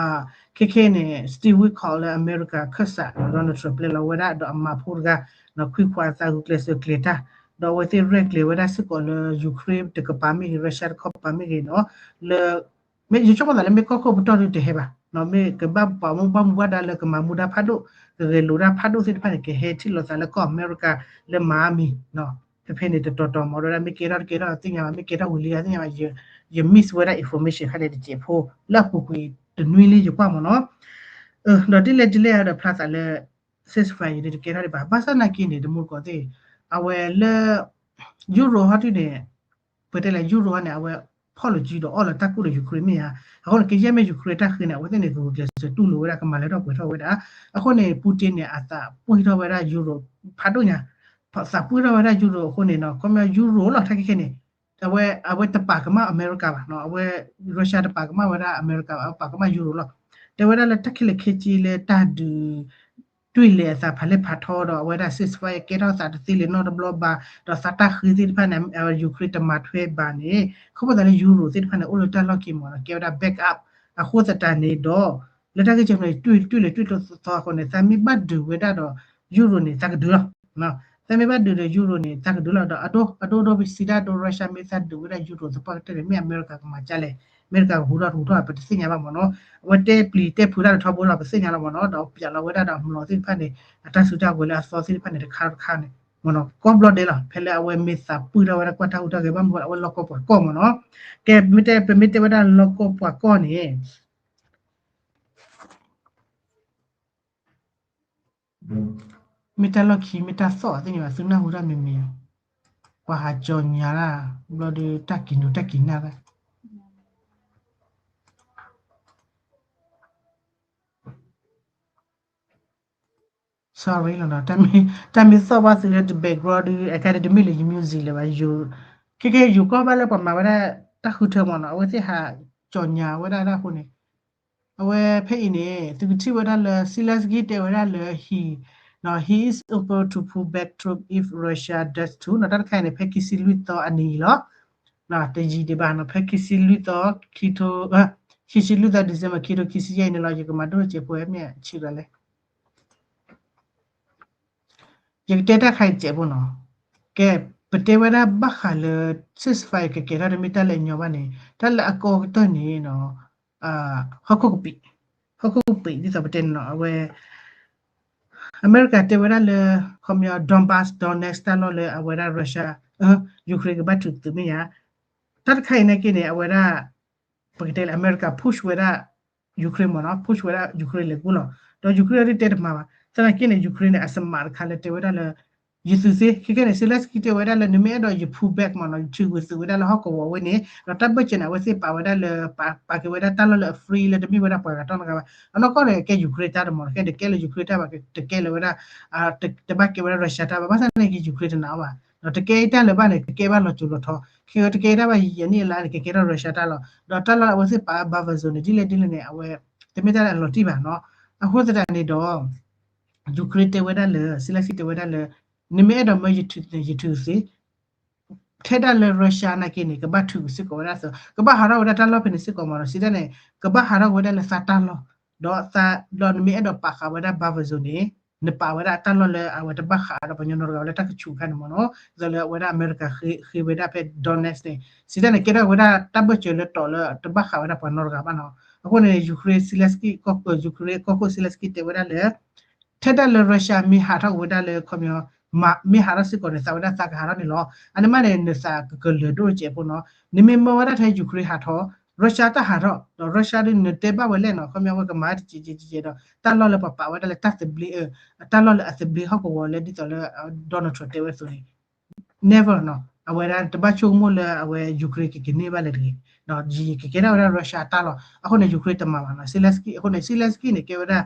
ခဲခဲန့ၣ် Steve Witkoff လၢအမဲရကၤခၢၣ်စး Donald Trump ပျဲလီၤဝဲဒၣ်ဒီးအမါဖိတဂၤ ခွံခွါအသးဂုာ်ကျဲးစၢးကျဲၤတၢ်, ဒီးအဝဲသ့ၣ်ရဲၣ်ကျဲၤဝဲဒၣ်စ့ၢ်ကီးလၢ Ukraine တကပၤမ့ၢ်ဂ့ၤ Russia တကပၤမ့ၢ်ဂ့ၤနီၤ, လၢ မ့ၢ်ယဆိကမိၣ်သးလၢမ့ၢ်ကီၢ်ခိၣ်ပတီၢ်ဒုတဟဲဘၣ်, မ့ၢ်ကဘၣ်ပှၤမူဘၣ်မူဘၣ်ဒါလၢကမၤမူဒါဖးဒိၣ်, ကဂဲၤလိာ်တၢ်ဖးဒိၣ်သ့ၣ်တဖၣ်န့ၣ် ကဟဲထံၣ်လိာ်သးလၢကီၢ်အမဲရကၤလၢ Miami ဖဲဖဲန့ၣ် တတီၤတီၤမ့ၢ်ဝဲဒၣ် မ့ၢ်ကဲထီၣ်တကဲထီၣ်သ့ၣ်ညါဘၣ်, မ့ၢ်ကဲထီၣ်ဝံၤလံသ့ၣ်ညါဘၣ်, ယ miss ဝဲဒၣ် information ခါန့ၣ်တစဲးဖိ လၢအပူၤကွံာ်တနွံလံယကွၢ်မ့ၢ်နီၤ. ဒီးဒ်လဲၣ်ဒ်လဲၣ်ဒီးဖျါသးလၢ ceasefire န့ၣ်တကဲထီၣ်ဒံးဘၣ်. ဘၣ်ဆၣ်နာ်က့န့ၣ် တမူတကိးသ့ၣ် အဝဲလၢ Europe ဟီဒုန့ၣ် ပတဲလၢ Europe ဟီန့ၣ် အဝဲဖီၣ်လိာ်စုဒီးအီၣ်လီၤတၢ်ကူၣ်ဒီး Ukraine မ့ၢ်ဧါ. အဃိန့ၣ် ကယဲၢ်မ့ၢ် Ukraine တၢ်ဃ့န့ၣ် အဝဲသ့ၣ်န့ၣ် ကဂုာ်ကျဲးစၢးတူၢ်လိာ်ဝဲဒၣ် ကမၤလၢထီၣ်ပှဲၤထီၣ်ဝဲဒၣ်. အဃိန့ၣ် Putin န့ၣ် အသးပှံၢ်ထီၣ်ဝဲဒၣ် Europe ဖးဒိၣ်ညါ, သးပှံၢ်ထီၣ်ဝဲဒၣ် Europe အဃိန့ၣ်နီၤ ခီပညီ Europe လီၤ တၢ်ခဲခဲန့ၣ် အဝဲ အဝဲတပာ်ကမၣ်အမဲရကၤဘၣ်နီၤ, အဝဲ Russia တပာ်ကမၣ်ဝဲဒၣ်အမဲရကၤဘၣ်, အဝဲပာ်ကမၣ် Euro လီၤ. တဲဝဲဒၣ်လၢတၢ်ခဲလၢာ်ခဲဆ့လၢတၢ်ဒုး တွံၢ်လဲၤအသးဖးလဲၢ်ဖးထီဒီး အဝဲဒၣ် ceasefire ကဲထီၣ်သးတသ့လၢၤနီတဘျီဘၣ်, ဒီးသးတၢ်ဃ့သ့ၣ်တဖၣ်န့ၣ် Ukraine တမၤထွဲဘၣ်န့ၣ် ခီဖျိသးလၢ Euro သ့ၣ်တဖၣ်န့ၣ် အိၣ်လၢတၢ်လီၢ်ခံမ့ၢ်နီၤ, ကဲဝဲဒၣ် back up အဃိသတးန့ၣ်ဒီး လၢတၢ်ဂ့ၢ်ကီန့ၣ် တွံၢ်လဲၤတွံၢ်လဲၤတွံၢ်သီသီအဃိန့ၣ် သးမ့ၢ်ဘၣ်ဒုးဝဲဒၣ်ဒီး Euro န့ၣ် သးကဒုးလီၤ. သးမ့ၢ်ဘၣ်ဒုးဒီး Euro န့ၣ် သးကဒုးလီၤ. ဒီးအဒိ အဒိဒိပစံးတၢ်ဒိ Russia မ့ၢ်သးဒုးဝဲဒၣ် Euro သပှၢ်ကတၢၢ်န့ၣ် မ့ၢ်အမဲရကၤကမၤကၢ်လဲၣ်, အမဲရကၤကဟူးထီၣ်တဟူးထီၣ် ပတသ့ၣ်ညါဘၣ်မ့ၢ်နီၤ. အဝဲတဲပျံၤတဲဖုးတၢ်တထီဘိလီၤ ပသ့ၣ်ညါလီၤမ့ၢ်နီၤ. ဒီးပျးလီၤဝဲဒၣ်ဒီးအမျိာ်သ့ၣ်တဖၣ်န့ၣ် အတၢ်စုတၢ်ဝဲၤလၢအသီသ့ၣ်တဖၣ်န့ၣ် တခါတခါန့ၣ် မ့ၢ်နီၤ ကိးဘျီဒဲးလီၤ. ဖဲလၢအဝဲမ့ၢ်သးပုၢ်ထီၣ်ဝဲဒၣ်ကွၢ်တၢ်ဟူးတၢ်ဂဲၤဘၣ်မနုၤအဝဲလီၢ်ကီၢ်ပှၤကီၢ်မ့ၢ်နီၤ. ကဲ မ့ၢ်တဲ ပမ့ၢ်တဲဝဲဒၣ်လီၢ်ကီၢ်ပှၤကီၢ်န့ၣ် မ့ၢ်တၢ်လီၢ်ခံ မ့ၢ်တၢ်သီၣ်သ့ၣ်န့ၣ်ဘၣ် သုနၢ်ဟူတၢ်မံၤမံၤဧါ, ပှၤဟးကၠီၤညါတၢ် ဘျီဒီးတၢ်ကံၤနူၤတၢ်ကံၤနၢ်တၢ် sorry လီၤနီၤ, တၢ်မ့ၢ်သီၣ်ဘၣ်သုလၢ background ဒုး အကါဒမံၣ်လၢယ music လၢၤဘၣ်, ခဲကဲယိၤကီၢ်ဘၣ်လၢပှၤမၤဝဲဒၣ်တၢ်ဃုထၢမ့ၢ်နီၤ, အဝဲသ့ၣ်ဟးကၠီၤညါဝဲဒၣ်တၢ်အဃိန့ၣ် အဝဲဖဲအံၤန့ၣ် သုကထံၣ်ဝဲဒၣ်လၢ Zelensky တဲဝဲဒၣ်လၢ he, he is able to pull back troops if Russia dares to နီၤ, တၢ်တခါအံၤန့ၣ် ဖဲခံဆံလွံၢ်သီအနံၤအံၤလီၤ. တယံာ်ဒံးဘၣ်နီၤ, ဖဲခံဆံလွံၢ်သီ ခံထိ ခံဆံလွံၢ်သီ December ခံထိခံဆံယဲၢ်အံၤန့ၣ်လီၤ, ယကမၤဒိၣ်စဲးဖိဝဲမ့ၢ်ဆံးဘၣ်လဲၣ် ယကတဲတၢ်ခါအံၤစဲးဖိနီၤ, ကဲ ပတဲဝဲဒၣ်ဘၣ်ဃးလၢ ceasefire ကကဲထီၣ်တမ့ၢ်တၢ်လၢအညီဘၣ်န့ၣ် တၢ်လၢအကီကတၢၢ်န့ၣ်နီၤ, ဟီၣ်ခိၣ်ကပံး, ဟီၣ်ခိၣ်ကပံး ဒ်သိးပတဲန့ၣ်နီၤ, အဝဲ အမဲရကၤတဲဝဲဒၣ်လၢ ခီပညီ Donbas Donetsk တၢ်လီၢ်လၢအဝဲဒၣ် Russia, Ukraine ကဘၣ်ထုးသုးမ့ၢ်ဧါ, တၢ်တခါအံၤနာ်က့န့ၣ် အဝဲဒၣ် ပကတဲလၢအမဲရကၤ push ဝဲဒၣ် Ukraine မ့ၢ်နီၤ, push ဝဲဒၣ် Ukraine လဲၤကိၢ်လီၤ. ဒီး Ukraine ဒုးတဲတမၤဘၣ်. သနာ်က့န့ၣ် Ukraine န့ၣ် အစမးတခါလၢတဲဝဲဒၣ်လၢ ယသုးသ့, ခဲကဲန့ၣ် Zelensky တဲဝဲဒၣ်လၢ နမ့ၢ်အဲၣ်ဒိးယ pull back မ့ၢ်နီၤ, ယထုးကွံာ်သုးဝဲဒၣ်လၢဟီၣ်ကဝီၤဝဲန့ၣ်, ဒီးတၢ်ဘၢၣ်စၢၤန့ၣ် အဝဲသ့ၣ်ပာ်ဝဲဒၣ်လၢ ပာ်က့ၤဝဲဒၣ်တၢ်လီၢ်လၢအ free လၢတမ့ၢ်ဝဲဒၣ်ပှၤဂၤတၢ်နီတဂၤဘၣ်. အနီၢ်ကီၢ်န့ၣ် ကဲ Ukraine တၢ်တမ့ၢ်နီၤ, ခဲတကဲလၢ Ukraine တၢ်ဘၣ်, တကဲလၢဝဲဒၣ် တဘၣ်ကဲဝဲဒၣ် Russia တၢ်ဘၣ်, ဘၣ်ဆၣ်သနာ်က့ Ukraine တနာ်အီၤဘၣ်. ဒီးတကဲတၢ်လၢၤဘၣ်န့ၣ် ကကဲဘၣ်လီၤစိၤလီၤထီ, ခဲတကဲတၢ်ဘၣ်ယံာ်ယံာ်န့ၣ်အလါန့ၣ် ကကဲထီၣ် Russia တၢ်လီၤ. ဒီးတၢ်လီၢ်အဝဲသ့ၣ်ပာ် buffer zone န့ၣ် ဒ်လဲၣ်ဒ်လဲၣ်န့ၣ် အဝဲ တမ့ၢ်တၢ်လၢအလီၤတံၢ်ဘၣ်နီၤ. အဃိသတးန့ၣ်ဒီး Ukraine တဲဝဲဒၣ်လၢ Zelensky တဲဝဲဒၣ်လၢ နမ့ၢ်အဲၣ်ဒိးမၢယထုးသ့, ထဲဒၣ်လၢ Russia နာ်က့န့ၣ် ကဘၣ်ထုးစ့ၢ်ကီးဝဲဒၣ်သ့, ကဘၣ်ဟးထီၣ်ဝဲဒၣ်တၢ်လီၢ်ဖဲန့ၣ်စ့ၢ်ကီးမ့ၢ်နီၤ, စံးတၢ်န့ၣ် ကဘၣ်ဟးထီၣ်ဝဲဒၣ်လၢသးတၢ်လီၢ်, ဒီးသး ဒီးနမ့ၢ်အဲၣ်ဒိးပာ်ဃာ်ဝဲဒၣ် buffer zone န့ၣ် နပာ်ဝဲဒၣ်တၢ်လီၢ်လၢအဝဲတဘၣ်ဃးဒီးပှၤကညီနီတဂၤဝဲလၢတၢ်ကဆူးအခါန့ၣ်မ့ၢ်နီၤ, ဒ်သိးလၢအဝဲဒၣ်အမဲရကၤဃ့ဝဲဒၣ်ဖဲ Donetsk န့ၣ်, စံးတၢ်န့ၣ် ကဲထီၣ်ဝဲဒၣ်တၢ်ဘၢၣ်စၢၤလၢတီၤလၢတဘၣ်ဃးဝဲဒၣ်ပှၤနီတဂၤဘၣ်နီၤ. အဃိန့ၣ် Ukraine Zelensky ကီၢ်ခိၣ် Ukraine ကီၢ်ခိၣ် Zelensky တဲဝဲဒၣ်လၢ ထဲဒၣ်လၢ Russia မ့ၢ်ဟးထီၣ်ဝဲဒၣ်လၢခီပညီ မ့ၢ်ဟးထီၣ်စ့ၢ်ကီးန့ၣ် သးဝဲဒၣ်သးကဟးထီၣ်န့ၣ်လီၤ. အန့ၣ်မးန့ၣ် နသးကကလၢၤဒိၣ်စဲးဖိနီၤ. နမ့ၢ်မၢဝဲဒၣ်ထဲ Ukraine ဟးထီၣ် Russia တၢ်ဟးထီၣ် ဒီး Russia ဒုးနတဲဘၣ်ဝဲလဲၣ်နီၤ, ခီပညီဝဲကမၤတကဲးကဲးကဲးကဲးဒီး တၢ်လီၢ်လၢပှၤပာ်ဝဲဒၣ်လၢတၢ်သဘျ့ တၢ်လီၢ်လၢအသဘျ့ဟီၣ်ကဝီၤလၢဒ်သိးလၢ Donald Trump တဲဝဲအသိးန့ၣ် never နီၤ, အဝဲဒၣ်တဘၣ်ဆိကမိၣ်လၢအဝဲ Ukraine ကကန့ၢ်ဘၣ်လဲၣ်တဂ့ၤ, ဒီးယကကဲထီၣ်ဝဲဒၣ် Russia တၢ်လီၢ်, အဃိန့ၣ် Ukraine တမၤဘၣ်နီၤ, Zelensky အဃိန့ၣ် Zelensky န့ၣ် ကဲဝဲဒၣ်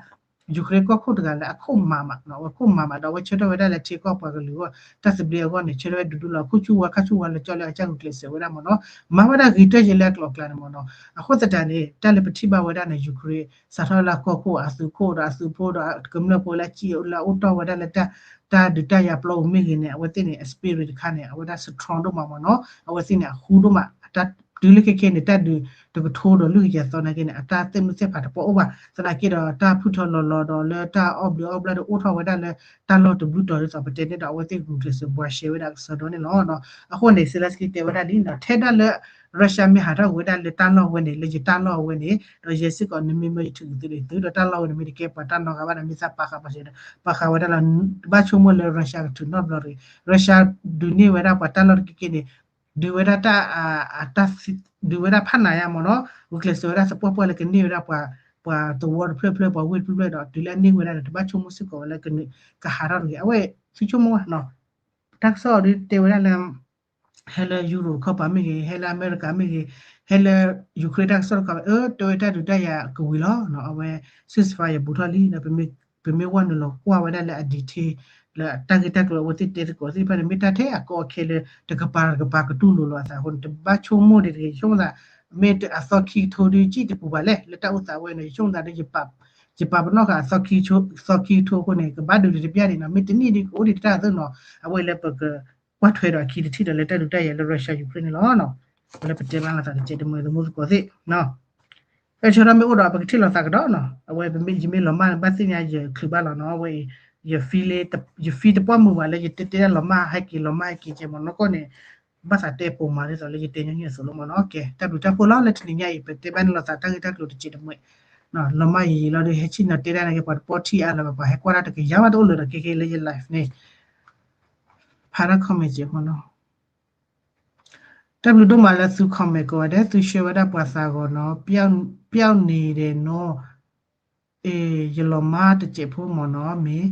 Ukraine ကီၢ်ခိၣ်တဂၤလၢအခိၣ်မၤမးနီၤ, အဝဲဆၢထၢၣ်ဝဲဒၣ်လၢထံကီၢ်ပှၤကလုာ်အဂီၢ် တၢ်သဘျ့အဂီၢ်န့ၣ် ဆၢထၢၣ်ဝဲဒူဒူလီၤ, ခိၣ်ဆူၣ်ဝါခါဆူၣ်ဝါလၢကၠီလၢအကစၢ်ဂုာ်ကျဲးစၢးဝဲဒၣ်မ့ၢ်နီၤ, မၤဝဲဒၣ်ဂ့ၤတၢၢ်ယဲလၢအကျိၤအကျဲန့ၣ်မ့ၢ်နီၤ, အဃိသတးန့ၣ် တၢ်လၢပထံၣ်ဘၣ်ဝဲဒၣ်န့ၣ် Ukraine စးထီၣ်လၢအကီၢ်ခိၣ်အသုးခိၣ်ဒီးအသုးဖိဒီးကမျၢၢ်ဖိလၢအစံၣ်လၢအအိၣ်ထီၣ်ဝဲဒၣ်လၢ တၢ်ဒုးတၢ်ယၤပျီပူၤမ့ၢ်ဂ့ၤန့ၣ် အဝဲသ့ၣ်န့ၣ် အ spirit တခါန့ၣ် အဝဲဒၣ် strong ဒိၣ်မးမ့ၢ်နီၤ, အဝဲသ့ၣ်န့ၣ် အဃူဒိၣ်မး, အတၢ်တုၤလၢခဲခဲန့ၣ် တၢ်ဒုးတကထိဒီးလွံၢ်ကယၤသီနာ်က့န့ၣ် အတၢ်သ့ၣ်မုၢ်သ့ၣ်ဖးတပိာ်အိၣ်ဘၣ်, သနာ်က့ဒီးတၢ်ဖုၣ်ထီၣ်လီၤလီၤဒီးလၢတၢ်အီၣ်ဘျုးအီၣ်ဘျၣ်ဒီးအိၣ်ထီၣ်ဝဲဒၣ်လၢ တၢ်လီၢ်တဘျုးတီၤဒ်သိးပတဲန့ၣ်ဒီး အဝဲသ့ၣ်ဂုာ်ကျဲးစၢးဘှါရှဲဝဲဒၣ်ကစီဒီန့ၣ်လီၤ. အဃိန့ၣ် Zelensky တဲဝဲဒၣ်လံ ထဲဒၣ်လၢ Russia မ့ၢ်ဟးထီၣ်ဝဲဒၣ်လၢတၢ်လီၢ်ဝဲန့ၣ် လၢယတၢ်လီၢ်ဝဲန့ၣ် ဒီးယဲစ့ၢ်ကီး နမ့ၢ်မၢယထုးသုးဒီးသုးဒီးတၢ်လီၢ်ဝဲန့ၣ် မ့ၢ်တကဲပှၤတၢ်နီတဂၤဘၣ်န့ၣ် မ့ၢ်သးပာ်ဃာ်ပှၤစဲးဒီး ပာ်ဃာ်ဝဲဒၣ်လီၤ, တဘၣ်ဆိကမိၣ်လၢ Russia ကထုးနီတဘျီတဂ့ၤ, Russia ဒုးန့ၢ်ဝဲဒၣ်ပှၤတၢ်လီၢ်တက့ၢ်က့ၢ်န့ၣ် ဒုးဝဲဒၣ်တၢ် ဒုးဝဲဒၣ်ဖးနးယါမ့ၢ်နီၤ, ဂုာ်ကျဲးစၢးဝဲဒၣ်သပှၢ်ပှၢ်လၢကန့ၢ်ဝဲဒၣ်ပှၤ ပှၤသဝီတဖျၢၣ်ဖျၢၣ် ပှၤဝ့ၢ်တဖျၢၣ်ဖျၢၣ်ဒီး တုၤလၢအန့ၢ်ဝဲဒၣ်ဒီး တဘၣ်ဆိကမိၣ်စ့ၢ်ကီးဝဲလၢ ကဟးထီၣ်တဂ့ၤ. အဝဲသုဆိကမိၣ်ဝဲနီၤ, တၢ်ကစီၣ်ဒုးတဲဝဲဒၣ်လၢ ဟဲလၢ Europe ခီပၤမ့ၢ်ဂ့ၤ, ဟဲလၢအမဲရကၤမ့ၢ်ဂ့ၤ, ဟဲလၢ Ukraine တၢ်ကစီၣ်တခီ အၢ တဲဝဲတၢ်ဒုးတၢ်ယၤကဝံၤလီၤနီၤ, အဝဲ ceasefire ဘူးထီၣ်လံဒီး ပမ့ၢ်ဝဲနုာ်လီၤကွၢ်ဝဲဒၣ်လၢအ detail လၢတၢ်ဂ့ၢ်တၢ်ကျိၤအဝဲသ့ၣ်တဲသကိးသ့ၣ်တဖၣ်န့ၣ် မ့ၢ်တၢ်ထဲအကီအခဲလၢ တကပၤတကပၤကတူၢ်လိာ်လိာ်အသးအဃိန့ၣ် တဘၣ်ဆိကမိၣ်ဒံးတဂ့ၤ ယဆိကမိၣ်သး မ့ၢ်အသီခံကထိဒုး ကံၣ်တပူၤဘၣ်လဲၣ် လၢတၢ်အိၣ်သးဝဲန့ၣ် ယဆိကမိၣ်သးဒီး ယပာ်ပနီၣ်ဃာ်အသီခံကထိအဃိန့ၣ် ကဘၣ်ဒုးတဘျၣ်ဒံးနီၤ မ့ၢ်တနံၣ်ဒုးကအိၣ်ဒံးတၢ်သ့ၣ်နီၤ အဝဲလၢပကကွၢ်ထွဲဒီးအခံတထံၣ်ဒီးလၢတၢ်ဒုးတၢ်ယၤလၢ Russia Ukraine န့ၣ်လီၤ. လၢပတဲဘၣ်လိာ်သးတကဲးတမှဲၤသမူသကိးသ့ၣ် အဲၣ်ဆၢထီၣ်မ့ၢ်အိၣ်ဒီးပကထံၣ်လိာ်သးကဒီးနီၤ အဝဲပမ့ၢ်ယမ့ၢ်လီၤမၢ်န့ၣ် ဘၣ်သ့ၣ်ညါယချုးဘၣ်လီၤနီၤ အဝဲအံၤ ယ feel တပှၢ်မုာ်ဘၣ်လၢယတဲတဲဒၣ်လီၤမၢ်ဟဲက့ၤလီၤမၢ်ဟဲက့ၤကဲမ့ၢ်နီၢ်ကီၢ်န့ၣ် ဘၣ်သးတဲပိာ်မၤဒ်သိးလၢယတဲညီနုၢ်အသိးလီၤမ့ၢ်နီၤ ကဲ တၢ်ဘျုးတၢ်ဖှိၣ်လီၤ လၢတနံၤညါအံၤ ပတဲဘၣ်န့ၣ်လိာ်သးတၢ်ဂ့ၢ်တၢ်ကျိၤတကဲးတမှဲၤ လီၤမၢ်ယံာ်ယံာ်လီၤဒီး ဟဲဆ့ၣ်နီၤတဲဒၣ်န့ၣ်က့ၤ ပှၤတပီထံၣ်အါလၢၤဘၣ် ပှၤဟဲကွၢ်တၢ်တကယၤမးတအိၣ်လၢၤဒီး ခဲခဲလၢယ live န့ၣ် ဖးတၢ် comment ကဲမ့ၢ်နီၤ တၢ်ဘျုးဒိၣ်မးလၢသု comment ကိးဂၤဒဲး သု share ဝဲဒၣ်ပှၤသးဂီၤနီၤ ပျောက်နေတယ်နော် ယလီၤမၢ်တစဲးဖိမ့ၢ်နီၤ မ့ၢ်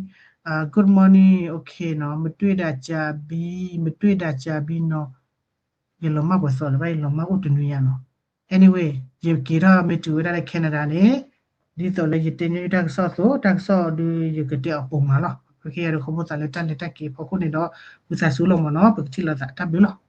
good morning okay နီၤ မတွေ့တာကြာပြီ မတွေ့တာကြာပြီနော် ယလီၤမၢ်ပှဲၤသီလၢၤဘၣ် ယလီၤမၢ်အိၣ်တနွံညါနီၤ anyway ယက့ၤထီၣ်မ့ၢ်တုၤဝဲဒၣ်လၢ Canada န့ၣ် ဒ်သိးလၢယတဲညီနုၢ်တၢ်ကစီၣ်အသိး တၢ်ကစီၣ်ဒုးယကတဲအီၤပိာ်မၤလီၤ ခဲခဲယၤဒီးခီဖျိသးလၢတၢ်လဲၤတၢ်က့ၤအဖီခိၣ်န့ၣ်ဒီး ဝံသးစူၤလီၤမ့ၢ်နီၤ ပကထံၣ်လိာ်သးတၢ်ဘျုးလီၤ